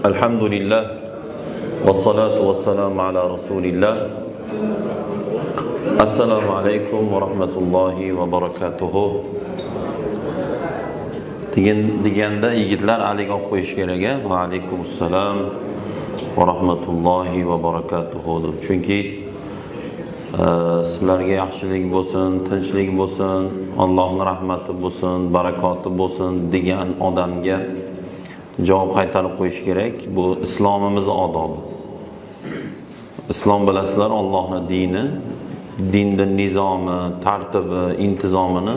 Alhamdulillah vassalotu vassalamu ala rasulillah. Assalomu alaykum va rahmatullohi va barakatuhu. Degan deganda yigitlar alik olib qo'yish kerak a? Va alaykum assalom va rahmatullohi va barakatuhu deb. Chunki sizlarga yaxshilik bo'lsin, tinchlik bo'lsin, Allohning rahmati bo'lsin, barakoti bo'lsin degan odamga javob qaytarib qo'yish kerak. Bu islomimiz odobi. Islom, bilasizlar, Allohning dini, dinni nizomi, tartibi, intizomini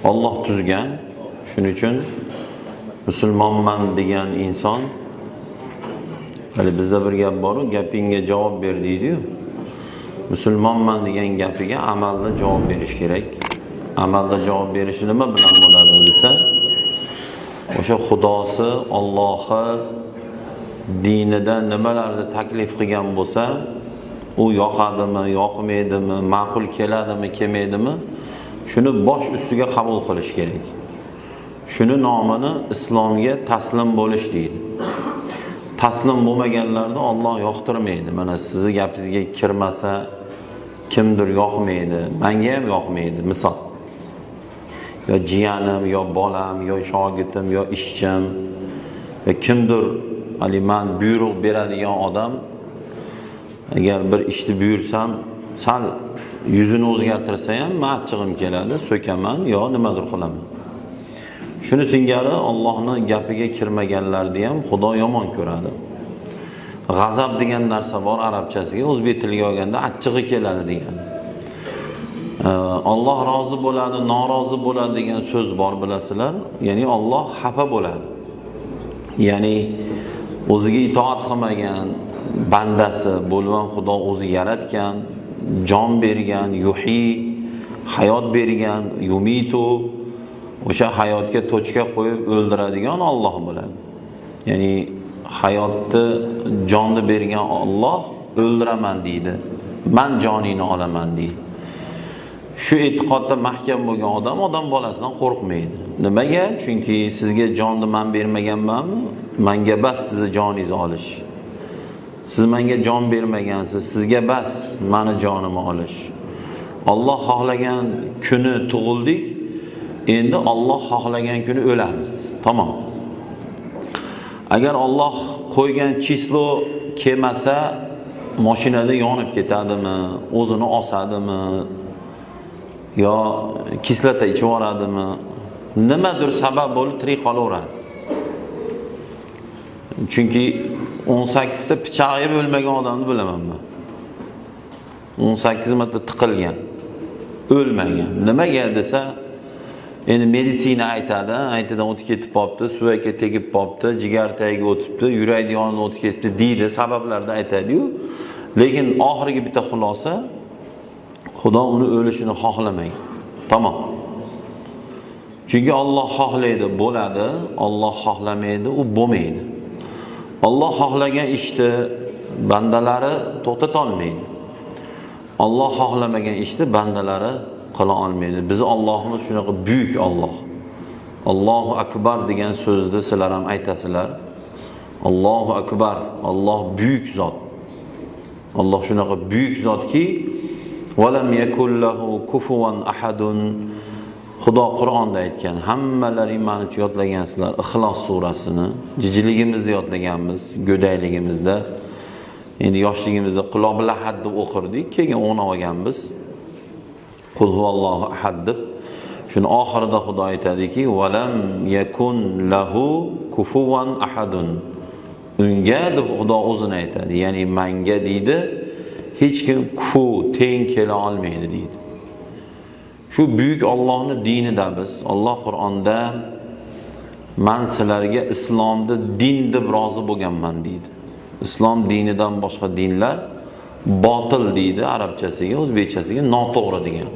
Alloh tuzgan. Shuning uchun musulmonman degan inson, hali bizda bir gap boru, gapingga javob ber deydi-yu. Musulmonman degan gapiga amalda javob berish kerak. Amalda javob berishi nima bilan bo'ladi desa, o'sha Xudosi, Allohi dinida nimalarni taklif qilgan bo'lsa, u yoqadimi, yoqmaydimi, ma'qul keladimi, kelmaydimi, shuni bosh ustiga qabul qilish kerak. Shuni nomini islomga taslim bo'lish deydi. Taslim bo'lmaganlarni Alloh yoqtirmaydi. Mana sizni gapingizga kirmasa, kimdir yoqmaydi, menga ham yoqmaydi, misol. Yo jiyanim, yo bolam, yo shogirdim, yo ishchim, yo kimdir, hali man buyruq beradigan odam, agar bir ishni buyursam, sal yuzini o'zgartirsa ham man achchig'im keladi, so'kaman yo nimadir qilaman. Shuni singari Allohning gapiga kirmaganlarni ham Xudo yomon ko'radi. G'azab degan narsa bor arabchasiga, o'zbek tiliga olganda achchig'i keladi degan. Alloh rozi bo'ladi, norozi bo'ladi degan so'z bor, bilasizlar. Ya'ni Alloh xafa bo'ladi. Ya'ni o'ziga itoat qilmagan bandasi bo'lib ham Xudo o'zi yaratgan, jon bergan, yuhi, hayot bergan, yumitu, o'sha hayotga точка qo'yib o'ldiradigan Alloh bo'ladi. Ya'ni hayotni, jonni bergan Alloh o'ldiraman deydi. Man joningni olaman deydi. Shu e'tiqodda mahkam bo'lgan odam odam bolasidan qo'rqmaydi. Nimaga? Chunki sizga jonni man bermaganmanmi? Menga bas sizni joningizni olish. Siz menga jon bermagansiz, sizga bas mani jonimni olish. Alloh xohlagan kuni tug'ildik, endi Alloh xohlagan kuni o'lamiz. Tamom. Agar Alloh qo'ygan число kelmasa, mashinada yonib ketadimi, o'zini osadimi, yo kislota ichib yuboradimi, nimadir sabab bo'lib tirik qolaveradi. Chunki 18 ta pichoq yeb o'lmagan odamni bilaman man. 18 marta tiqilgan, o'lmagan. Nimaga desa, endi meditsina aytadi, aytidan o'tib ketib qolibdi, suvakka tegib qolibdi, jigar tagiga o'tibdi, yurakni yonidan o'tib ketibdi deydi, sabablarni aytadi-yu. Lekin oxirgi bitta xulosa, Xudo uni o'lishini xohlamagan. Tamom. Chunki Alloh xohlaydi, bo'ladi, Alloh xohlamaydi, u bo'lmaydi. Alloh xohlagan ishni bandalari to'xtata olmaydi. Alloh xohlamagan ishni bandalari qila olmaydi. Bizni Allohimiz shunaqa buyuk Alloh. Allohu akbar degan so'zni sizlar ham aytasizlar. Allohu akbar, Alloh buyuk zot. Alloh shunaqa buyuk zotki, valam yakul lahu kufuwan ahadun. Xudo Qur'onda aytgan, hammalaring manimcha yodlagansizlar Ixlos surasini. Jijiligimizda yodlaganmiz, go'dayligimizda. Endi yoshligimizda quloq lahad deb o'qirdik, keyin o'ynab olganmiz. Qul huvallohu ahad deb. Shuni oxirida Xudo aytadiki, valam yakun lahu kufuwan ahadun. Unga deb Xudo o'zini aytadi. Ya'ni manga deydi, hech kim kufu teng kela olmaydi deydi. Shu buyuk Allohning dinida biz. Alloh Qur'onda man sizlarga islomni din deb rozi bo'lganman deydi. Islom dinidan boshqa dinlar botil deydi arabchasiga, o'zbekchasiga noto'g'ri degan.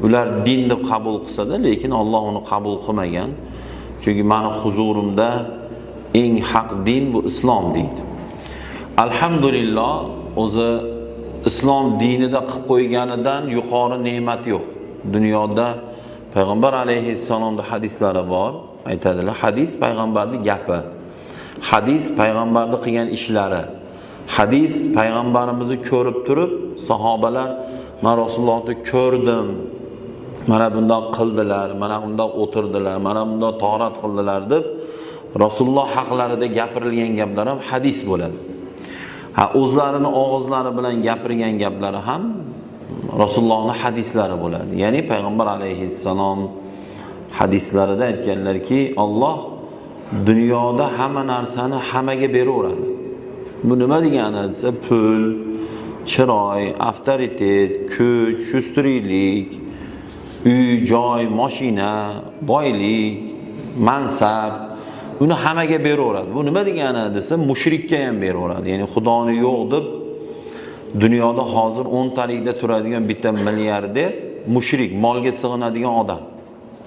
Ular din deb qabul qilsa-da, lekin Alloh uni qabul qilmagan. Chunki mani huzurimda eng haq din bu islom deydi. Alhamdulillah, o'zi islom dinida qilib qo'yganidan yuqori ne'mat yo'q. Dunyoda payg'ambar alayhissalomning hadislari bor, aytadilar. Hadis payg'ambarning gapi. Hadis payg'ambarni qilgan ishlari. Hadis payg'ambarimizni ko'rib turib sahobalar "Men Rasulullohni ko'rdim. Mana bundoq qildilar, mana bundoq o'tirdilar, mana bundoq tahorat qildilar" deb Rasululloh haqlarida gapirilgan gaplar ham hadis bo'ladi. Ha, o'zlarini og'izlari bilan gapirgan gaplari ham Rasulullohning hadislari bo'ladi. Ya'ni payg'ambar alayhissalom hadislarida aytganlarki, Alloh dunyoda hamma narsani hammaga beraveradi. Bu nima degani desa, pul, chiroy, avtoritet, kuch, shustiriylik, uy, joy, mashina, boylik, mansab, uni hammaga beraveradi. Bu nima degani desa, mushrikka ham beraveradi. Ya'ni Xudoni yo'q deb dunyoda hozir 10 talikda turadigan bitta milliarder mushrik, molga sig'inadigan odam,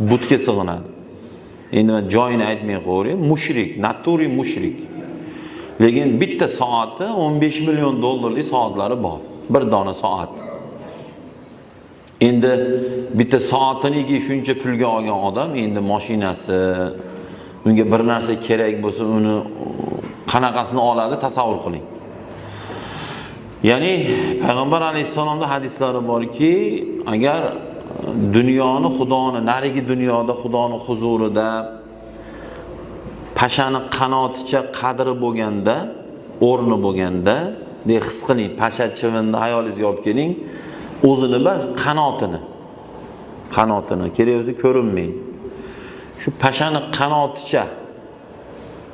butga sig'inadi. Endi men joyini aytmay qo'yay, mushrik, naturi mushrik. Lekin bitta soati 15 million dollarlik soatlari bor. Bir dona soat. Endi bitta soatiniki shuncha pulga olgan odam, endi mashinasi, unga bir narsa kerak bo'lsa, uni qanaqasini oladi, tasavvur qiling. Ya'ni payg'ambar alayhissalomda hadislari borki, agar dunyoni Xudoni narigi dunyoda Xudoni huzurida pashani qanoticha qadri bo'lganda, o'rni bo'lganda, de his qiling, pasha chivinni hayolingizga olib keling, o'zini bas qanotini. Qanotini kerak bo'lsa ko'rinmaydi. Shu pashani qanoticha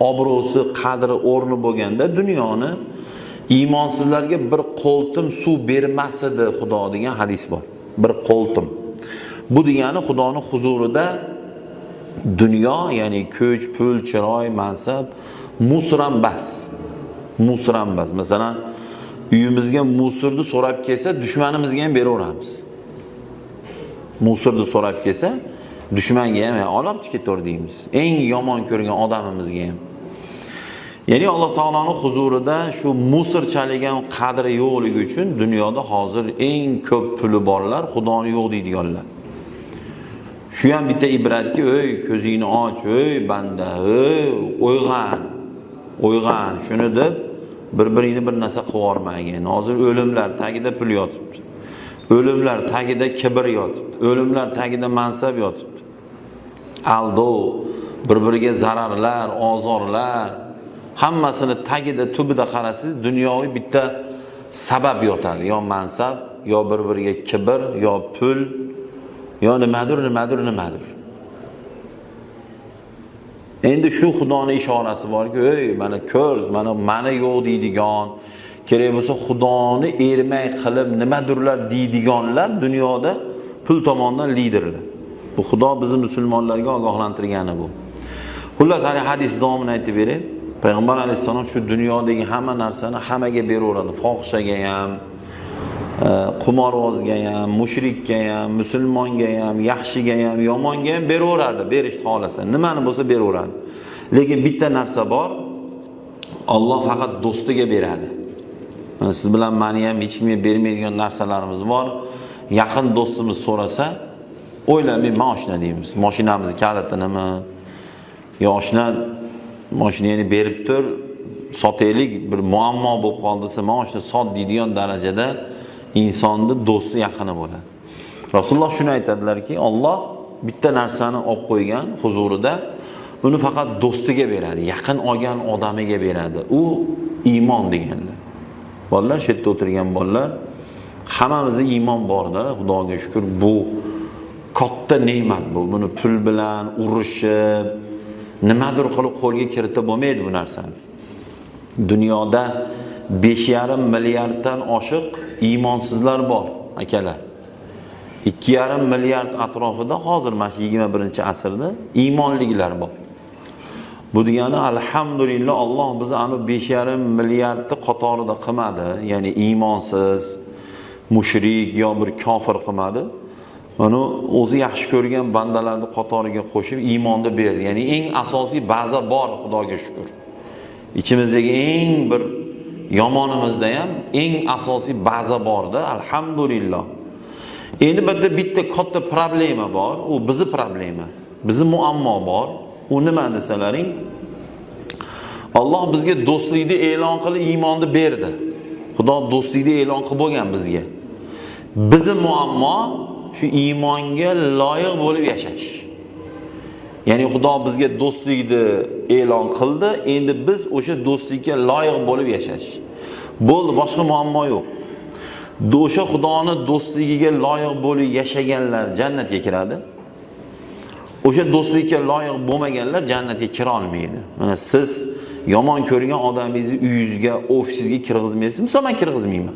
obro'si, qadri, o'rni bo'lganda dunyoni iymonsizlarga bir qo'ltim suv bermas edi Xudo degan hadis bor. Bir qo'ltim. Bu degani Xudoni huzurida dunyo, ya'ni kuch, pul, chiroy, mansab musor ham bas. Musor ham bas. Masalan, uyimizga musorni so'rab kelsa, dushmanimizga ham beraveramiz. Musorni so'rab kelsa, dushmanga ham olib ketaver deymiz. Eng yomon ko'rgan odamimizga ham. Ya'ni Alloh taoloning huzurida shu musorchalik ham qadri yo'qligi uchun dunyoda hozir eng ko'p puli borlar Xudoni yo'q deydiganlar. Shu ham bitta ibratki, ey ko'zingni och, ey banda, ey uyg'on, uyg'on, shuni deb bir-biringni bir narsa qilib yubormagin. Hozir o'limlar tagida pul yotibdi. O'limlar tagida kibr yotibdi. O'limlar tagida mansab yotibdi. Aldov, bir-biriga zararlar, ozorlar, hammasini tagida, tubida qarasangiz, dunyoviy bitta sabab yotadi. Yo mansab, yo bir-biriga kibr, yo pul, yo nimadir, nimadir, nimadir. Endi shu Xudoni ishorasi borki, ey mana ko'r, mana mani yo'q deydigan, kerak bo'lsa Xudoni ermay qilib nimadirlar deydiganlar dunyoda pul tomondan liderlar. Bu Xudo bizni musulmonlarga ogohlantirgani bu. Xullas, hali hadis davomini aytib beray. Payg'ambar alayhissalom shu dunyodagi hamma narsani hammaga beraveradi. Fohishaga ham, qimorvozga ham, mushrikka ham, musulmonga ham, yaxshiga ham, yomonga ham beraveradi, berishni xohlasa. Nimani bo'lsa beraveradi. Lekin bitta narsa bor, Alloh faqat do'stiga beradi. Mana siz bilan meni ham hech kimga bermaydigan narsalarimiz bor. Yaqin do'stimiz so'rasa, o'ylamay mashina deymiz. Mashinamizni kalitinimi yo oshna mashinani berib tur, sotaylik, bir muammo bo'lib qoldi desa, mashina sot deydigan darajada insonni do'sti yaqini bo'ladi. Rasululloh shuni aytadilarki, Alloh bitta narsani olib qo'ygan huzurida, uni faqat do'stiga beradi, yaqin olgan odamiga beradi. U iymon deganlar. Bolalar, shu yerda o'tirgan bolalar, hammamizda iymon borda, Xudoga shukr, bu katta ne'mat bu. Buni pul bilan urushib, nimadir qilib qo'lga kiritib bo'lmaydi bu narsani. Dunyoda 5,5 milliarddan oshiq iymonsizlar bor, akalar. 2,5 milliard atrofida hozir mana shu 21-asrda iymonliklar bor. Bu degani alhamdulillah Alloh bizni ana 5,5 milliardni qatorida qilmadi, ya'ni iymonsiz, mushrik yo bir kofir qilmadi. Uni o'zi yaxshi ko'rgan bandalarni qatoriga qo'shib iymonni berdi. Ya'ni eng asosiy baza bor, Xudoga shukr. Ichimizdagi eng bir yomonimizda ham eng asosiy baza borda, alhamdulillah. Endi bu yerda bitta katta problema bor, u bizni problema. Bizni muammo bor. U nima desalaring, Alloh bizga do'stlikni e'lon qilib iymonni berdi. Xudo do'stlikni e'lon qilib bo'lgan bizga. Bizi muammo shu iymonga loyiq bo'lib yashash. Ya'ni Xudo bizga do'stlikni e'lon qildi, endi biz o'sha do'stlikka loyiq bo'lib yashash. Bo'ldi, boshqa muammo yo'q. O'sha Xudoni do'stligiga loyiq bo'lib yashaganlar jannatga kiradi. O'sha do'stlikka loyiq bo'lmaganlar jannatga kira olmaydi. Mana siz yomon ko'rgan odamingizni uyingizga, ofisingizga kirgizmaysiz. Misol men kirgizmayman.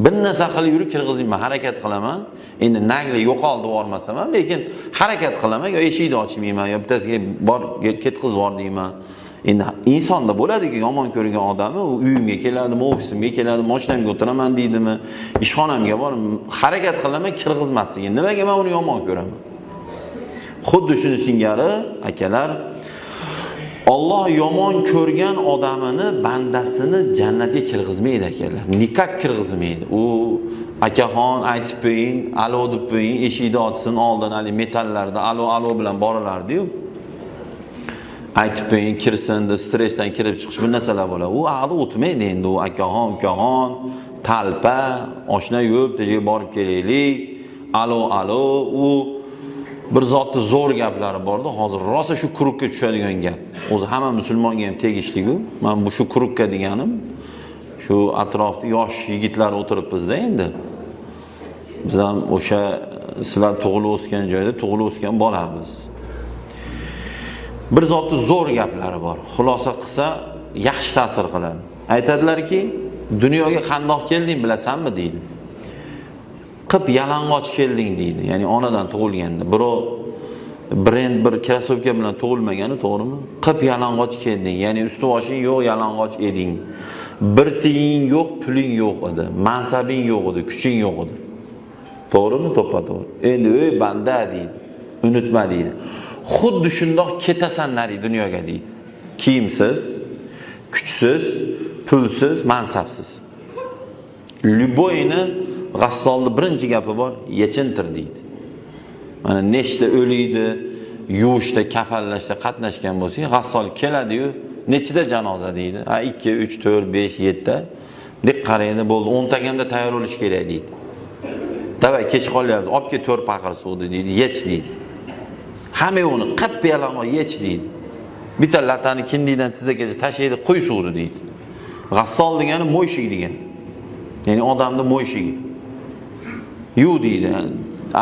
Bir narsa qilib yurib kirgizmayman, harakat qilaman. Endi nagli yo'qol deb yubormasam ham, lekin harakat qilaman, yo eshikni ochmayman, yo bittasiga bor ketkizib yubor deyman. Endi insonda bo'ladi-ku, yomon ko'rgan odami u uyimga keladimi, ofisimga keladi, mashinamga o'tiraman deydimi, ishxonamga borib harakat qilaman kirgizmasligini. Nimaga men uni yomon ko'raman? Xuddi shuni singari akalar, Alloh yomon ko'rgan odamini, bandasini jannatga kirgizmaydi akalar. Никак kirgizmaydi. U akaxon aytib qo'ying, alo deb qo'ying, eshikni ochsin, oldin hali metallarda alo alo bilan borilardi-yu. Aytib qo'ying, kirsin deb stressdan kirib chiqish bir narsalar bo'ladi. U aqli o'tmaydi endi u akaxon, ukaxon, talpa, oshna yo'q, tejaga borib kelaylik. Alo alo, u bir zotni zo'r gaplari borda, hozir rosa shu круг ka tushadigan gap. O'zi hamma musulmonga ham tegishli-ku. Men bu shu круг ka deganim shu atrofda yosh yigitlar o'tiribmiz-da endi. Biz ham o'sha sizlar tug'ilib o'sgan joyda tug'ilib o'sgan bolamiz. Bir zotni zo'r gaplari bor. Xulosa qilsa yaxshi ta'sir qiladi. Aytadilarki, dunyoga qandoq kelding bilasanmi deydi. Qip yalang'och kelding deydi. Ya'ni onadan tug'ilganda birov brend bir krossovka bilan tug'ilmagani, to'g'rimi? Qip yalang'och kelding. Ya'ni usti boshing yo'q, yalang'och eding. Bir tiyin yo'q, puling yo'q edi. Mansabing yo'q edi, kuching yo'q edi. To'g'rimi? To'ppa to'g'ri. Endi ey banda deydi. Unutma deydi. Xuddi shundoq ketasan nari dunyoga deydi. Kiyimsiz, kuchsiz, pulsiz, mansabsiz. Любой ni g'assolni birinchi gapi bor, yechintir deydi. Mana nechta o'likni yuvishda, kafanlashda qatnashgan bo'lsak, g'assol keladi-yu, nechida janoza deydi. Ha, 2, 3, 4, 5, 7. Deb qaraydi, bo'ldi, 10 tagamda tayyor bo'lish kerak deydi. Давай, kech qolyapmiz, olib kel 4 paqir suvni deydi, yech deydi. Hamma uni qip yalang'och yech deydi. Bitta latani kindikdan tizzagacha tashlaydi, quy suvni deydi. G'assol degani мойщик degan. Ya'ni odamni мойщик i. Yuv deydi.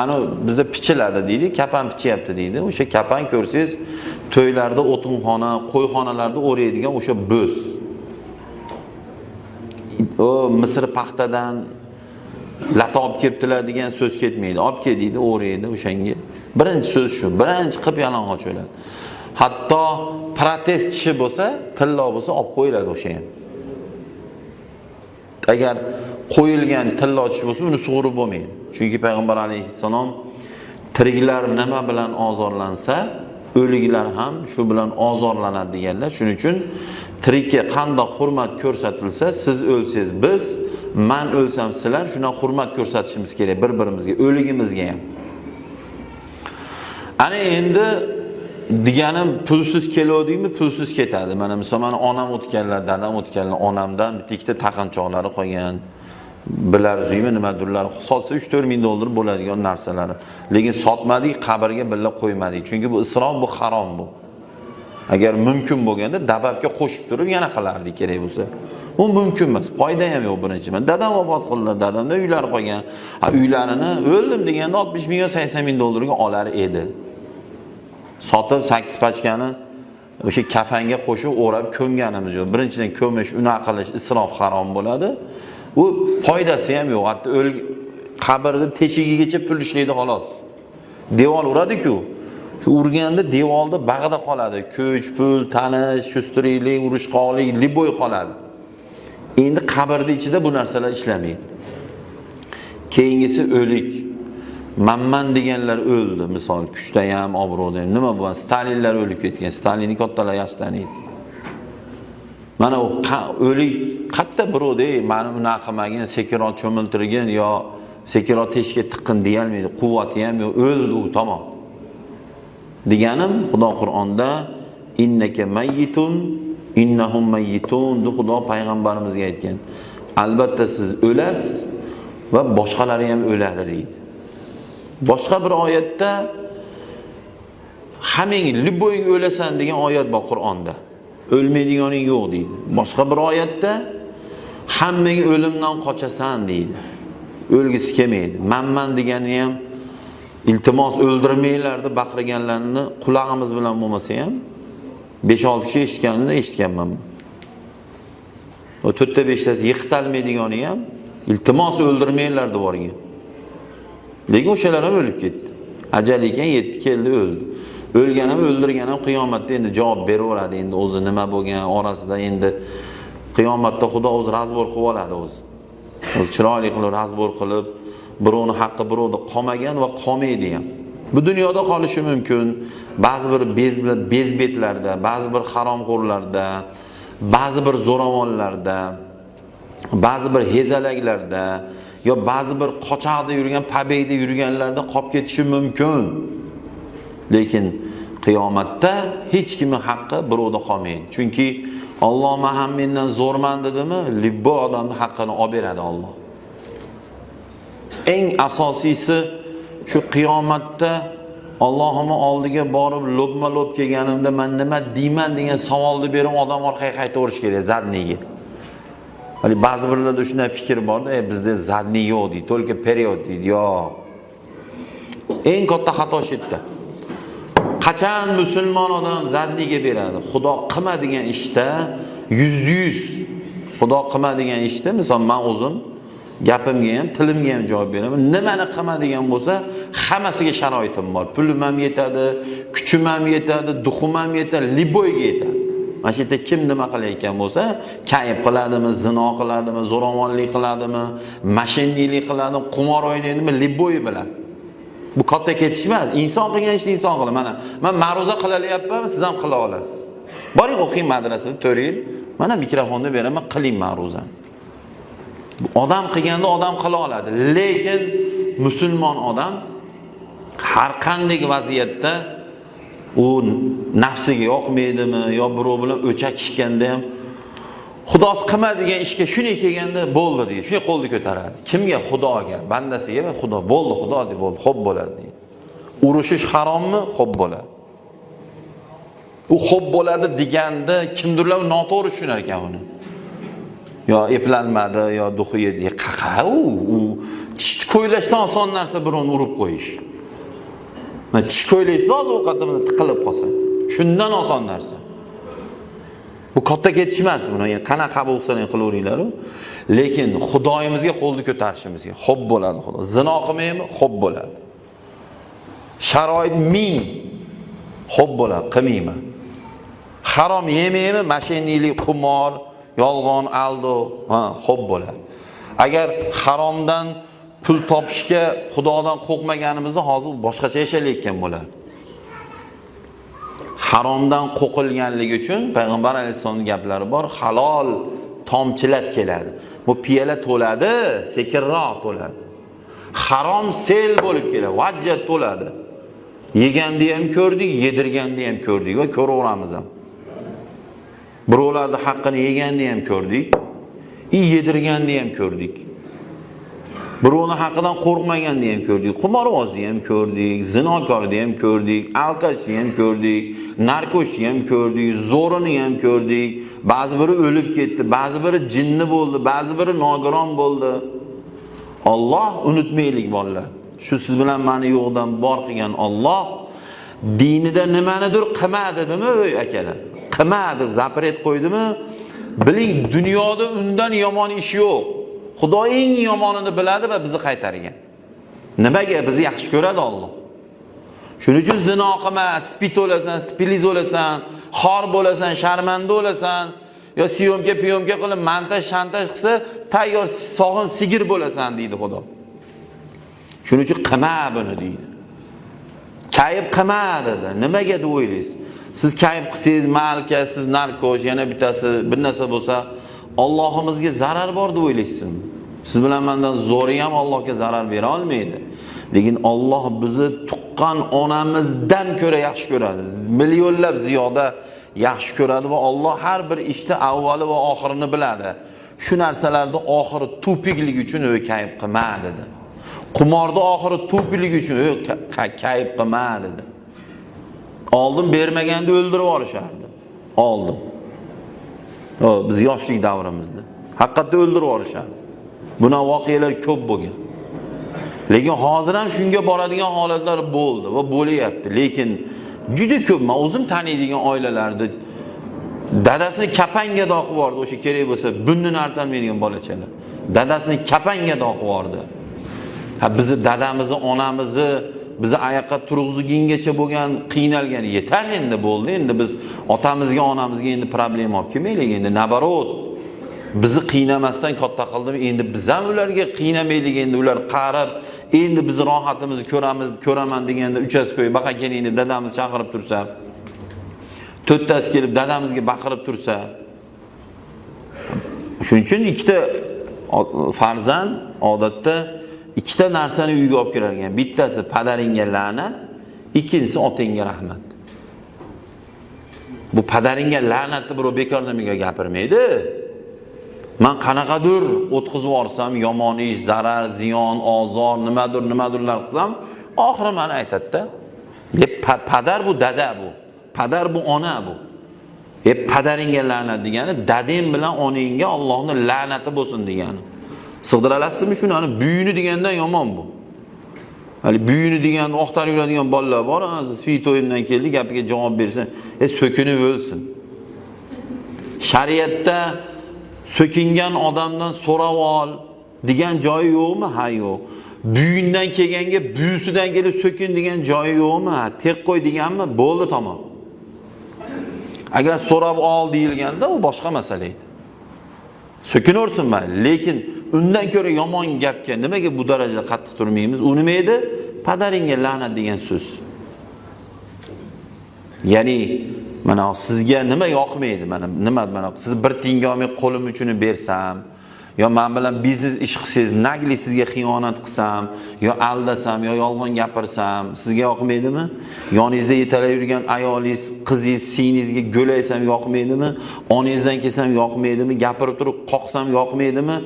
Ani bizda pichiladi deydi, kapan pichyapti deydi. O'sha kapan ko'rsangiz to'ylarda, o'tinxona, qo'yxonalarda o'raydigan o'sha bo'z. O Misr paxtadan lata olib kelibdilar degan so'z ketmaydi. Olib kel deydi, o'raydi o'shanga. Birinchi so'z shu. Birinchi qilib yalang'och o'ladi. Hatto protez tishi bo'lsa, tillo bo'lsa olib qo'yiladi o'sha ham. Agar qo'yilgan tillo tish bo'lsa, uni sug'urib bo'lmaydi. Chunki payg'ambar alayhissalom tiriklar nima bilan ozorlansa, o'liklar ham shu bilan ozorlanadi deganlar. Shuning uchun tirikka qandoq hurmat ko'rsatilsa, siz o'lsangiz biz, man o'lsam sizlar shundan hurmat ko'rsatishimiz kerak bir-birimizga, o'ligimizga ham. Ana endi deganim pulsiz keluvdingmi, pulsiz ketadi. Mana misol mani onam o'tganlar, dadam o'tganlar, onamdan bitta ikkita taqinchoqlari qolgan. Bilarzuymi nimadirlar sotsa 3-4 ming dollar bo'ladigan narsalari. Lekin sotmadik, qabrga birga qo'ymadik. Chunki bu isrof, bu harom bu. Agar mumkin bo'lganda добавка qo'shib turib yana qilardik kerak bo'lsa. U mumkin emas. Foyda ham yo'q birinchi. Dadam vafot qildilar, dadamda uylari qolgan. Ha, uylarini o'ldim deganda 60 ming yo 80 ming dollarga olar edi. Sotib 8 pachkani o'sha kafanga qo'shib o'rab ko'mganimiz yo'q. Birinchidan ko'mish, unaqa qilish isrof, harom bo'ladi. U foydasi ham yo'q. Hatto qabrni teshigigacha pul ishlaydi xolos. Devor uradi-ku. Shu urganda devorda bag'ida qoladi. Kuch, pul, tanish, shustiriklik, urushqoqlik, любой qoladi. Endi qabrni ichida bu narsalar ishlamaydi. Keyingisi o'lik. Manman deganlar o'ldi, misol kuchda ham, obro'da ham. Nima bu? Stalinlar o'lib ketgan. Stalinni kattalar yaxshi taniydi. Mana u o'lik qatta birovda mani unaqa qilmagin, sekinroq cho'miltirgin yo sekinroq teshikka tiqqin deyolmaydi. Quvvati ham yo'q, o'ldi u, tamom. Deganim Xudo Qur'onda Innaka mayyitun innahum mayyitun deb Xudo payg'ambarimizga aytgan. Albatta siz o'lasiz va boshqalari ham o'ladi deydi. Boshqa bir oyatda hammang любой ing o'lasan degan oyat bor Qur'onda. O'lmaydiganing yo'q deydi. Boshqa bir oyatda hammang o'limdan qochasan deydi. O'lgisi kelmaydi. Manman degani ham iltimos o'ldirmanglar deb baqirganlarni qulog'imiz bilan bo'lmasa ham 5-6 kishi eshitganini eshitganman. O 4ta 5tasi yiqitalmaydigani ham iltimos o'ldirmanglar deb borgan. Lekin o'shalar ham o'lib ketdi. Ajal ekan yetdi, keldi, o'ldi. O'lgan ham o'ldirgan ham qiyomatda endi javob beraveradi. Endi o'zi nima bo'lgan orasida endi qiyomatda Xudo o'zi разбор qilib oladi o'zi. O'zi chiroyli qilib разбор qilib, birovni haqqi birovda qolmagan va qolmaydi ham. Bu dunyoda qolishi mumkin. Ba'zi bir bezbetlarda, ba'zi bir haromxo'rlarda, ba'zi bir zo'ravonlarda, ba'zi bir hezalaklarda yo ba'zi bir qochoqda yurgan, побег da yurganlarda qolib ketishi mumkin. Lekin qiyomatda hech kimning haqqi birovda qolmaydi. Chunki Alloh men ham mendan zo'rman dedimi, любой odamning haqqini olib beradi Alloh. Eng asosiysi shu qiyomatda Allohimni oldiga borib lobma-lob kelganimda men nima deyman degan savolni berib odam orqaga qaytaverish kerak задний ga. Hali ba'zi birlarda shunday fikr borda, bizda задний yo'q deydi, только вперёд deydi. Yo'q. Eng katta xato shu yerda. Qachon musulmon odam задний ga beradi? Xudo qilma degan ishda 100% Xudo qilma degan ishda, misol men o'zim gapimga ham, tilimga ham javob beraman. Nimani qilma degan bo'lsa, hammasiga sharoitim bor. Pulim ham yetadi, kuchim ham yetadi, дух im ham yetadi, любой ga yetadi. Mana shu yerda kim nima qilayotgan bo'lsa, kayf qiladimi, zino qiladimi, zo'ravonlik qiladimi, мошенник lik qiladimi, qumor o'ynaydimi, любой biladi. Bu katta ketish emas. Inson qilgan ishni inson qiladi. Mana men ma'ruza qilalyapman, siz ham qila olasiz. Boring o'qing madrasada 4 yil. Mana mikrofonni beraman, qiling ma'ruzani. Odam qilganda odam qila oladi. Lekin musulmon odam har qanday vaziyatda u nafsiga yoqmaydimi yo birov bilan o'chakishganda ham Xudosi qilma degan ishga shunday kelganda bo'ldi deydi. Shunday qo'lni ko'taradi. Kimga? Xudoga, bandasiga va Xudo bo'ldi, Xudo deb bo'ldi, xo'p bo'ladi deydi. Urushish harommi? Xo'p bo'ladi. U xo'p bo'ladi deganda kimdirlar noto'g'ri tushunar ekan uni. Yo eplanmadi, yo дух i yedi. Qaqa u tishni ko'ylashdan oson narsa birovni urib qo'yish. Mana tish ko'ylaysiz hozir ovqatda buni tiqilib qolsa. Shundan oson narsa. Bu katta ketish emas buni. Yani qanaqa qabul qilsang qilaveringlar u. Lekin Xudoyimizga qo'lni ko'tarishimizga xo'p bo'ladi Xudo. Zino qilmaymi? Xo'p bo'ladi. Sharoit ming xo'p bo'ladi, qilmayman. Harom yemaymi? Мошенник lik, qumor, yolg'on, aldov, ha, xo'p bo'ladi. Agar haromdan pul topishga Xudodan qo'rqmaganimizda hozir boshqacha yashayotgan bo'lardi. Haromdan qo'rqilganligi uchun payg'ambar alayhissalomning gaplari bor, halol tomchilab keladi. Bu piyola to'ladi, sekinroq to'ladi. Harom sel bo'lib keladi, vajjat to'ladi. Yeganda ham ko'rdik, yedirganda ham ko'rdik va ko'raveramiz ham. Birovlarning haqqini yeganda ham ko'rdik, yedirganda ham ko'rdik. Birovni haqqidan qo'rqmaganda ham ko'rdik, qimorvozni ham ko'rdik, zinokorni ham ko'rdik, алкаш ni ham ko'rdik, наркош ni ham ko'rdik, zo'rini ham ko'rdik. Ba'zi biri o'lib ketdi, ba'zi biri jinni bo'ldi, ba'zi biri nogiron bo'ldi. Alloh unutmaylik bolalar. Shu siz bilan meni yo'qdan bor qilgan Alloh dinida nimanidir qilma dedimi, ey akalar? Qilma deb запрет qo'ydimi? Biling, dunyoda undan yomon ish yo'q. Xudo eng yomonini biladi va bizni qaytargan. Nimaga? Bizni yaxshi ko'radi Alloh. Shuning uchun zino qilma, СПИД o'lasan, sipiliz o'lasan, xor bo'lasan, sharmanda o'lasan, yo съёмка пьёмка qilib montaj shantaj qilsa, tayyor sog'in sigir bo'lasan deydi Xudo. Shuning uchun qilma buni deydi. Kayf qilma dedi. Nimaga deb o'ylaysiz? Siz kayf qilsangiz, malka, siz наркош, yana bittasi bir narsa bo'lsa, Allohimizga zarar bor deb o'ylaysizmi? Siz bilan mendan zo'ri ham Allohga zarar bera olmaydi. Lekin Alloh bizni tuqqan onamizdan ko'ra yaxshi ko'radi. Millionlab ziyoda yaxshi ko'radi va Alloh har bir ishni avvali va oxirini biladi. Shu narsalarni oxiri тупик ligi uchun u kayf qilma dedi. Qumorni oxiri тупик ligi uchun u kayf qilma dedi. Oldin bermaganda o'ldirib yuborishardi. Oldin. O, biz yoshlik davrimizda. Haqiqatda o'ldirib yuborishardi. Bunaqa voqealar ko'p bo'lgan. Lekin hozir ham shunga boradigan holatlar bo'ldi va bo'lyapti. Lekin juda ko'p men o'zim taniydigan oilalarda dadasini kapanga qo'yib yubordi, o'sha kerak bo'lsa bundan artolmaydigan bolachalar. Dadasini kapanga qo'yib yubordi. Ha, bizni dadamizni, onamizni bizni oyoqqa turg'izgungacha bo'lgan qiynalgan yetar endi bo'ldi. Endi biz otamizga, onamizga endi problema olib kelmaylik endi. Наоборот, bizni qiynamasdan katta qildim, endi biz ham ularga qiynamaylik endi ular qarib, endi biz rohatimizni ko'ramiz, ko'raman deganda uchastkoy baqa keling deb dadamiz chaqirib tursa, to'rttasi kelib dadamizga baqirib tursa, shuning uchun ikkita farzand odatda ikkita narsani uyga olib kirar ekan. Bittasi padaringga la'nat, ikkinchisi otangga rahmat. Bu padaringga la'natni birov bekor nimaga gapirmaydi. Man qanaqadir o'tkazib yuborsam, yomon ish, zarar, ziyon, ozor, nimadir, nimadirlar qilsam, oxiri mani aytadi-da. Deb padar bu dada bu. Padar bu ona bu. Padaringga la'nat degani dadang bilan onangga Allohning la'nati bo'lsin degani. Sig'dira olasizmi shuni? Ani buyini degandan yomon bu. Hali buyini degan oqtarib yuradigan bolalar bor, svitoyimdan keldi, gapiga javob bersin, so'kinib o'lsin. Shariatda so'kingan odamdan so'rab ol degan joyi yo'qmi? Ha, yo'q. Buyundan kelganga buyisidan kelib so'kin degan joyi yo'qmi? Ha, tek qo'y deganmi? Bo'ldi, tamom. Agar so'rab ol deyilganda u boshqa masala edi. So'kinaversin mayli, lekin undan ko'ra yomon gapga nimaga bu darajada qattiq turmaymiz? U nima edi? Padaringga la'nat degan so'z. Ya'ni mana sizga nima yoqmaydi? Mana nima, mana siz bir tiyinga olmay qo'lim uchini bersam, yo men bilan biznes ish qilsangiz, нагло sizga xiyonat qilsam, yo aldasam, yo yolg'on gapirsam, sizga yoqmaydimi? Yoningizda yetalab yurgan ayolingiz, qizingiz, singlingizga go'laysam yoqmaydimi? Onangizdan kelsam yoqmaydimi? Gapirib turib qoqsam yoqmaydimi?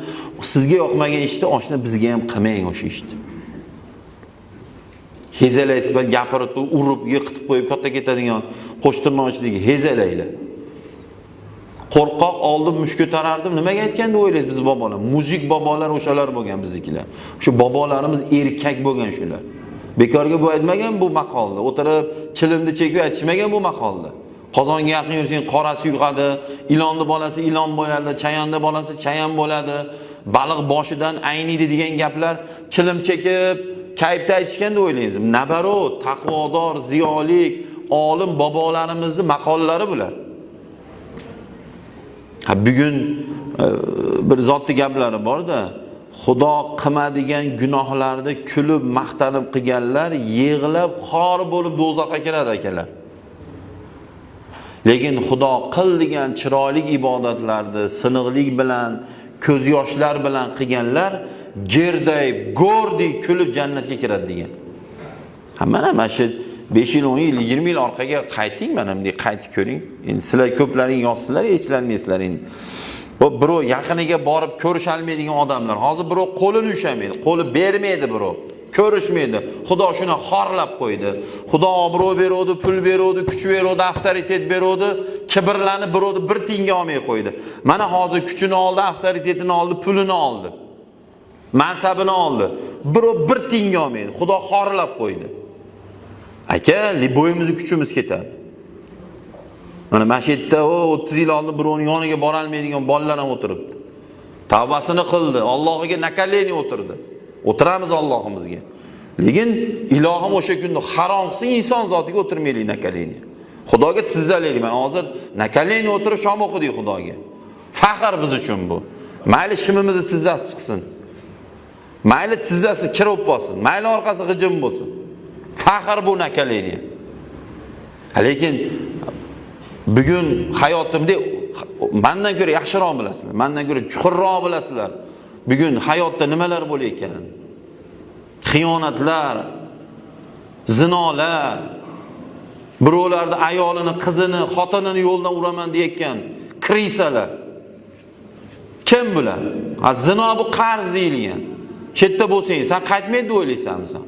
Sizga yoqmagan ishni oshna bizga ham qilmang o'sha ishni. Hezalaysiz, gapirib turib, urib, yiqitib qo'yib katta ketadigan qo'shtirnoqchiligi hezalanglar. Qo'rqoq oldin mush ko'tarardim. Nimaga aytgan deb o'ylaysiz biz bobolar? Мужик bobolar o'shalar bo'lgan biznikilar. Shu bobolarimiz erkak bo'lgan shular. Bekorga bu aytmagan bu maqolni. O'tirib chilimni chekib aytishmagan bu maqolni. Qozonga yaqin yursang qorasi yuqadi, ilonni bolasi ilon bo'ladi, chayonni bolasi chayan bo'ladi, baliq boshidan ayniydi degan gaplar chilim chekib kayfda aytishgan deb o'ylaymiz. Наоборот, taqvodor, ziyolik, olim bobolarimizni maqollari bular. Ha, bugun bir zotli gaplari bor-da, Xudo qilmadigan gunohlarni kulib maqtanib qilganlar yig'lab xor bo'lib do'zaxga kiradi akalar. Lekin Xudo qil degan chiroyli ibodatlarni siniqlik bilan, ko'z yoshlar bilan qilganlar gerdayib, go'rdek kulib jannatga kiradi degan. Ha, mana shu 5 yil, 10 yil, 20 yil orqaga qayting, mana bunday qaytib ko'ring. Endi sizlar ko'plaring yoshsizlar, eslanmaysizlar endi. Bu birov yaqiniga borib ko'risha olmaydigan odamlar. Hozir birov qo'lini ushlamaydi, qo'li bermaydi birov. Ko'rishmaydi. Xudo shuni xorlab qo'ydi. Xudo obro' beruvdi, pul beruvdi, kuch beruvdi, avtoritet beruvdi, kibrlanib birovni bir tiyinga olmay qo'ydi. Mana hozir kuchini oldi, avtoritetini oldi, pulini oldi. Mansabini oldi. Birov bir tiyinga olmaydi. Xudo xorlab qo'ydi. Aka, любой imizni kuchimiz ketadi. Mana shu yerda o 30 yil oldin birovning yoniga bora olmaydigan bolalar ham o'tiribdi. Tavbasini qildi, Allohiga на колени o'tirdi. O'tiramiz Allohimizga. Lekin ilohim o'sha kunni harom qilsin, inson zotiga o'tirmaylik на колени. Xudoga tizzalaylik. Mana hozir на колени o'tirib shom o'qidik Xudoga. Faxr biz uchun bu. Mayli shimimizni tizzasi chiqsin. Mayli tizzasi kirib bo'lsin. Mayli orqasi g'ijim bo'lsin. Faxr bu на колени. Lekin bugun hayotimda mandan ko'ra yaxshiroq bilasizlar, mandan ko'ra chuqurroq bilasizlar. Bugun hayotda nimalar bo'layotganini. Xiyonatlar, zinolar, Birovlarni ayolini, qizini, xotinini yo'ldan uraman deyotgan крыса lar. Kim bular? Ha, zino bu qarz deyilgan. Chetda bo'lsang, sen qaytmaydi deb o'ylaysanmi sen?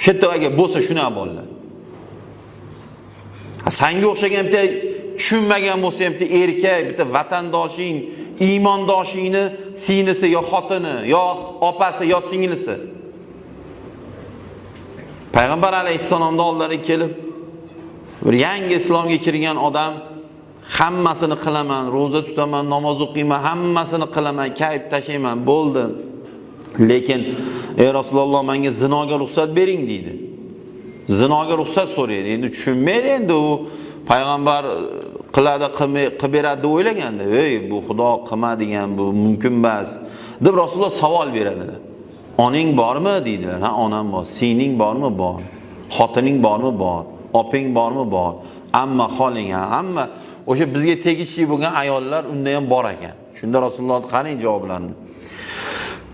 Shu yerda agar bo'lsa shunaqa bolalar. Ha, sanga o'xshagan bitta tushunmagan bo'lsa ham bitta erkak, bitta vatandoshing, iymondoshingni singlisi yo xotini, yo opasi, yo singlisi. Payg'ambar alayhissalomning oldilariga kelib bir yangi islomga kirgan odam hammasini qilaman, ro'za tutaman, namoz o'qiyman, hammasini qilaman, kayf tashlayman, bo'ldi. Lekin ey Rasululloh, menga zinoga ruxsat bering deydi. Zinoga ruxsat so'raydi. Endi tushunmaydi, endi u payg'ambar qiladi, qilib beradi deb o'ylaganda, ey bu Xudo qilma degan, bu mumkin emas deb Rasululloh savol beradilar. Onang bormi deydilar. Ha, onam bor. Singling bormi? Bor. Xotining bormi? Bor. Opang bormi? Bor. Amma xoling, ha, amma o'sha bizga tegishli bo'lgan ayollar unda ham bor ekan. Shunda Rasululloh qarang javoblarini.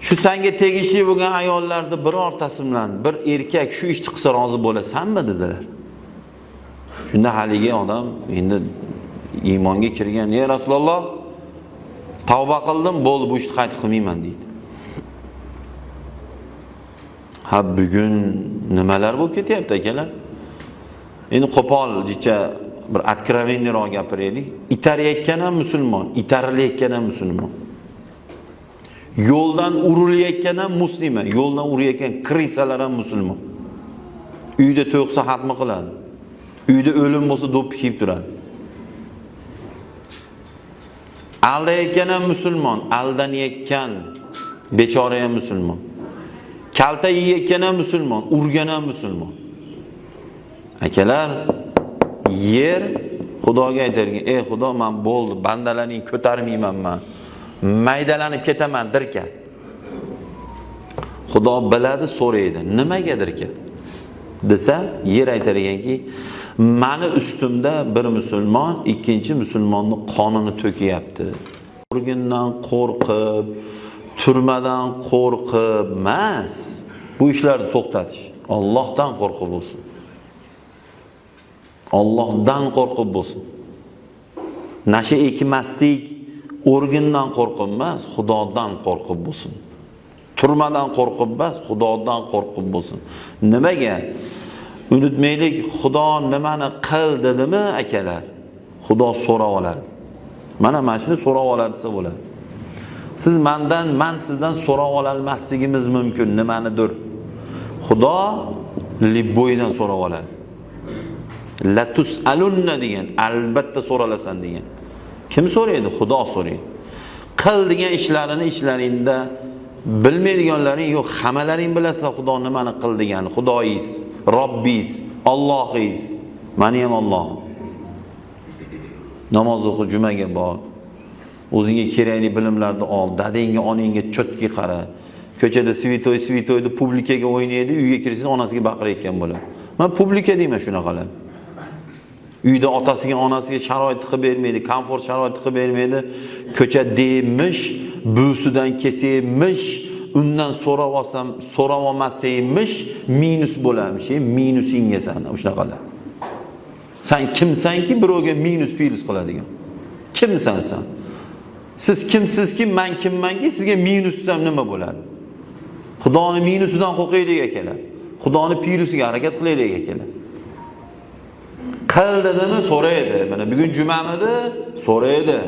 Shu senga tegishli bo'lgan ayollarni birortasi bilan bir erkak shu ishni qilsa rozi bo'lasanmi dedilar. Shunda haligi odam endi iymonga kirgan, "Ey Rasululloh, tavba qildim, bo'ldi, bu ishni qaytib qilmayman" deydi. Ha, bugun nimalar bo'lib ketyapti akalar? Endi qo'pol jicha bir откровенный roq gapiraylik. Itarayotgan ham musulmon, itarilayotgan ham musulmon. Yo'ldan urilayotgan ham musulmon, yo'ldan urayotgan крыса lar ham musulmon. Uyda to'y qilsa xatmi qiladi. Uyda o'lim bo'lsa do'ppi kiyib turadi. Aldayotgan ham musulmon, aldanayotgan bechora ham musulmon. Kalta yeyotgan ham musulmon, urgan ham musulmon. Akalar, yer Xudoga aytarkan, "Ey Xudo, men bo'ldi, bandalaring ko'tarmayman men. Maydalanib ketaman dirka." Xudo biladi, so'raydi, "Nimaga dirka?" desa, yer aytar ekanki, mani ustimda bir musulmon ikkinchi musulmonni qonini to'kyapti. Urgundan qo'rqib, turmadan qo'rqib emas, bu ishlarni to'xtatish. Allohdan qo'rqib bo'lsin. Allohdan qo'rqib bo'lsin. Nasha ekmaslik organdan qo'rqib emas, Xudodan qo'rqib bo'lsin. Turmadan qo'rqib emas, Xudodan qo'rqib bo'lsin. Nimaga? Unutmaylik, Xudo nimani qil dedimi akalar? Xudo so'rab oladi. Mana shuni so'rab oladi desa bo'ladi. Siz mendan, men sizdan so'rab ololmasligimiz mumkin nimanidir. Xudo любой dan so'rab oladi. La tusalunna degan, albatta so'ralasan degan. Kim so'raydi? Xudo so'raydi. Qil degan ishlarini ishlaringda bilmaydiganlaring yo'q, hammalaring bilasizlar Xudo nimani qil degan. Xudoyingiz, Robbingiz, Allohingiz, meni ham Allohim. Namoz o'qi, jumaga bor. O'zingga kerakli bilimlarni ol, dadangga, onangga чётко qara. Ko'chada святой святой deb публика ga o'ynaydi, uyga kirsangiz onasiga baqirayotgan bo'ladi. Men публика deyman shunaqalar. Uyda otasiga, onasiga sharoit qilib bermaydi, komfort sharoit qilib bermaydi. Ko'cha demish, busidan kelsa-emish, undan so'rab olsam, so'rab olmasaymish, minus bo'larmish, minusingga san shunaqalar. Sen kimsanki birovga minus plyus qiladigan? Kimsan sen? Siz kimsizki, men kimmanki, sizga minus desam nima bo'ladi? Xudoni minusidan qo'rqaylik akalar. Xudoni plyusiga harakat qilaylik akalar. Qil dedimi so'raydi. Mana bugun jumamidi? So'raydi.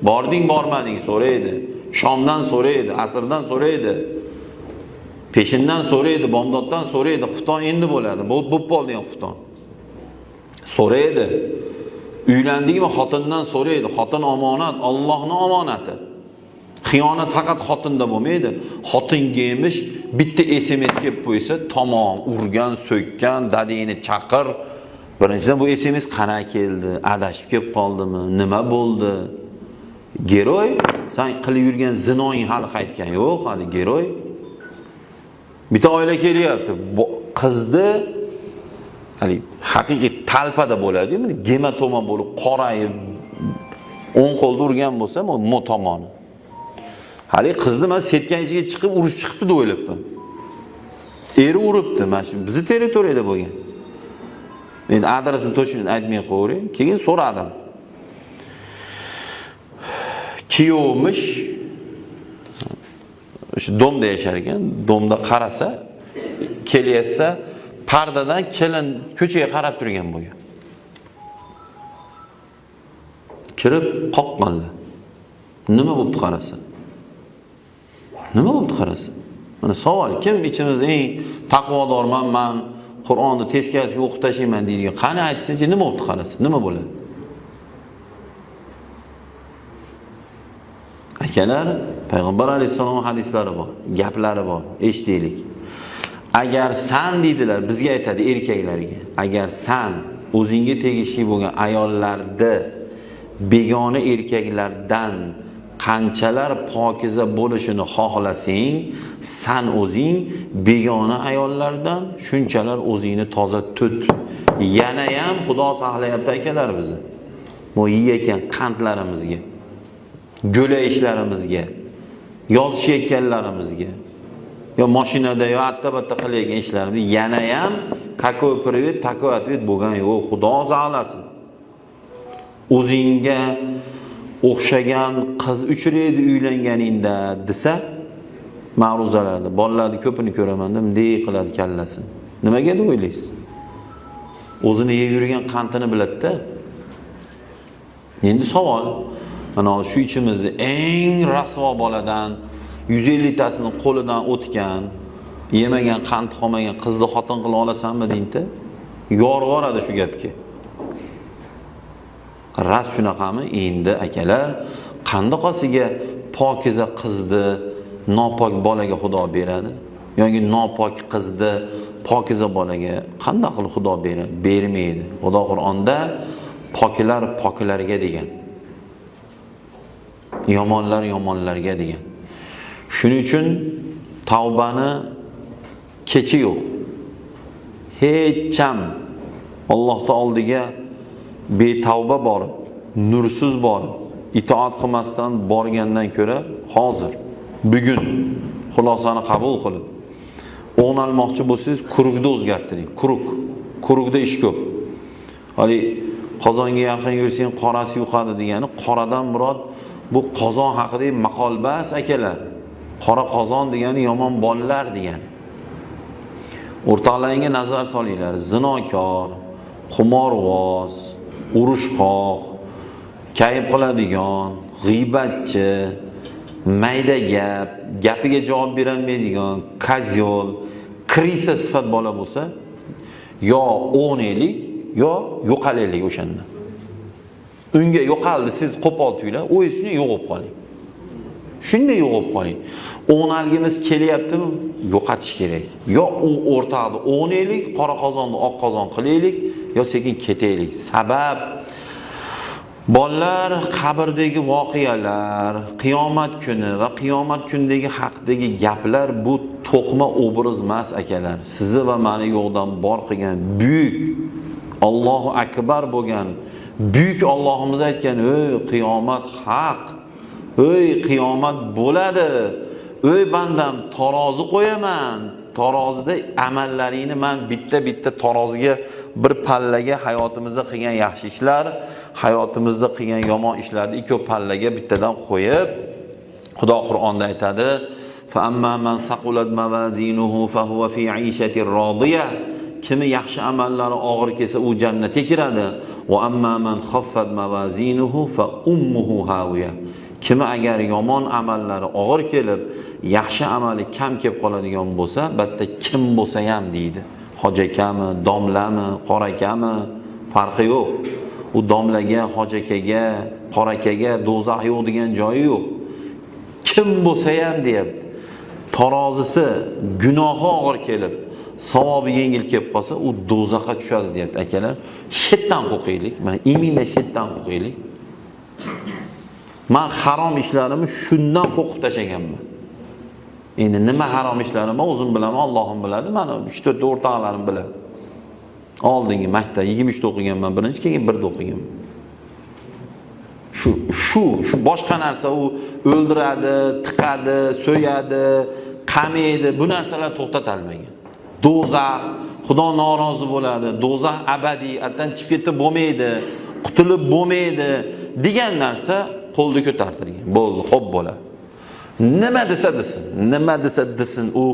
Bording, bormading so'raydi. Shomdan so'raydi, asrdan so'raydi. Peshindan so'raydi, bomdoddan so'raydi. Xufton endi bo'ladi. Bo'lib qoldi ham xufton. So'raydi. Uylandingmi, xotindan so'raydi. Xotin omonat, Allohning omonati. Xiyonat faqat xotinda bo'lmaydi. Xotinga emish bitta SMS kelib qo'ysa, tamom, urgan, so'kkan, dadangni chaqir. Birinchidan bu SMS qana keldi, adashib kelib qoldimi, nima bo'ldi? Герой, sen qilib yurgan zinoing hali qaytgan yo'q, hali герой. Bitta oila kelyapti. Qizni hali haqiqiy talpada bo'ladi-yu, gematoma bo'lib, qorayib, o'ng qo'lda urgan bo'lsa, mo tomoni. Hali qizni man сетка ni ichiga chiqib urush chiqibdi deb o'ylabman. Eri uribdi, mana shu bizni territoriyada bo'lgan. Endi adresini to'shini aytmay qo'yavering. Keyin so'radim. Kuyovmish o'sha domda yashar ekan. Domda qarasa, kelyapsa, pardadan kelin ko'chaga qarab turgan bo'lgan. Kirib qoqqanlar. Nima bo'pti qarasa? Nima bo'pti qarasa? Mana savol, kim ichimizda eng taqvodorman, man Qur'onni teskarisiga o'qib tashlayman deydigan, qani aytsinchi, nima bo'pti qarasa? Nima bo'ladi? Akalar, Payg'ambar alayhissalom hadislari bor, gaplari bor, eshitaylik. Agar san deydilar, bizga aytadi erkaklarga, agar san o'zingga tegishli bo'lgan ayollarni begona erkaklardan qanchalar pokiza bo'lishini xohlasang, san o'zing begona ayollardan shunchalar o'zingni toza tut. Yana ham Xudo saqlayapti akalar bizni. Bu yeyotgan qandlarimizga, go'la ishlarimizga, yozishayotganlarimizga, yo mashinada yo atta-batta qilayotgan ishlarimiz yana ham какой привет, такой ответ bo'lgan yo'q. Xudo saqlasin. O'zingga o'xshagan qiz uchraydi uylanganingda desa, ma'ruzalarda bolalarni ko'pini ko'raman-da, bunday qiladi kallasini. Nimaga deb o'ylaysiz? O'zini yeb yurgan qandini biladi-da. Endi savol, mana shu ichimizda eng rasvo boladan 150 tasini qo'lidan o'tgan, yemagan, qand qolmagan qizni xotin qilib olasanmi deydi, yorib yuboradi shu gapga. Ras shunaqami? Endi akalar, qandoqasiga pokiza qizni nopok bolaga Xudo beradi? Yoki nopok qizni pokiza bolaga qanday qilib Xudo beradi? Bermaydi. Xudo Qur'onda poklar poklarga degan. Yomonlar yomonlarga degan. Shuning uchun tavbani kechi yo'q. Hech ham Allohning oldiga betavba borib, nursiz borib, itoat qilmasdan borgandan ko'ra hozir, bugun xulosani qabul qilib, o'ng'almoqchi bo'lsangiz, kurukni o'zgartiring. Kuruk. Kurukda ish ko'p. Hali qozonga yaqin yursang qorasi yuqadi degani, qoradan murod bu qozon haqidagi maqol bas akalar. Qora qozon degani yomon bolalar degani. O'rtoqlaringga nazar solinglar. Zinokor, qimorvoz, urushqoq, kayf qiladigan, g'iybatchi, mayda gap, gapiga javob berolmaydigan, kazyol, krisa sifat bola bo'lsa, yo o'g'naylik, yo yo'qalaylik o'shanda. Unga yo'qaldi, siz qo'pol tuylar, o'zingiz shunday yo'qolib qoling. Shunday yo'qolib qoling. O'g'nalgimiz kelyaptimi? Yo'qotish kerak. Yo u o'rtoqni o'g'naylik, qora qozonni oq qozon qilaylik, yo sekin ketaylik. Sabab bolalar qabrdagi voqealar, qiyomat kuni va qiyomat kunidagi haqdagi gaplar bu to'qma obraz emas akalar. Sizni va meni yo'qdan bor qilgan buyuk Allohu akbar bo'lgan buyuk Allohimiz aytgan, "Ey qiyomat haq, ey qiyomat bo'ladi. Ey bandam, tarozi qo'yaman. Tarozida amallaringni men bitta-bitta taroziga, bir pallaga hayotimizda qilgan yaxshi ishlar, hayotimizda qilgan yomon ishlarni ikki pallaga bittadan qo'yib, Xudo Qur'onda aytadi: "Fa amma man saqulat mawazinuhu fa huwa fi 'ishatin radiyah." Kimi yaxshi amallari og'ir kelsa, u jannatga kiradi. Va amma man khaffat mawazinuhu fa ummuhu hawiya. Kimi agar yomon amallari og'ir kelib, yaxshi amali kam kelib qoladigan bo'lsa, bitta kim bo'lsa ham deydi. Hoji akami, domlami, qora akami, farqi yo'q. U domlaga, hoji akaga, qora akaga do'zax yo'q degan joyi yo'q. Kim bo'lsa ham deyapti. Tarozisi gunohi og'ir kelib, savobi yengil kelib qolsa, u do'zaxga tushadi deyapti akalar. Shetdan qo'rqaylik. Mana imina shetdan qo'rqaylik. Men harom ishlarimni shundan qo'rqib tashlaganman. Endi nima harom ishlarimni o'zim bilaman, Allohim biladi. Mana 3-4 o'rtoqlarim biladi. Oldingi maktab 23 ta o'qiganman birinchi, keyin 1 da o'qiganman. Shu boshqa narsa u o'ldiradi, tiqadi, so'yadi, qamaydi, bu narsalar to'xtatalmagan. Do'zax, Xudo norozi bo'ladi, do'zax abadiy, atdan chiqib ketib bo'lmaydi, qutulib bo'lmaydi degan narsa qo'lni ko'tartirgan. Bo'ldi, xo'p bo'ladi. Nima desa desin, nima desa desin, u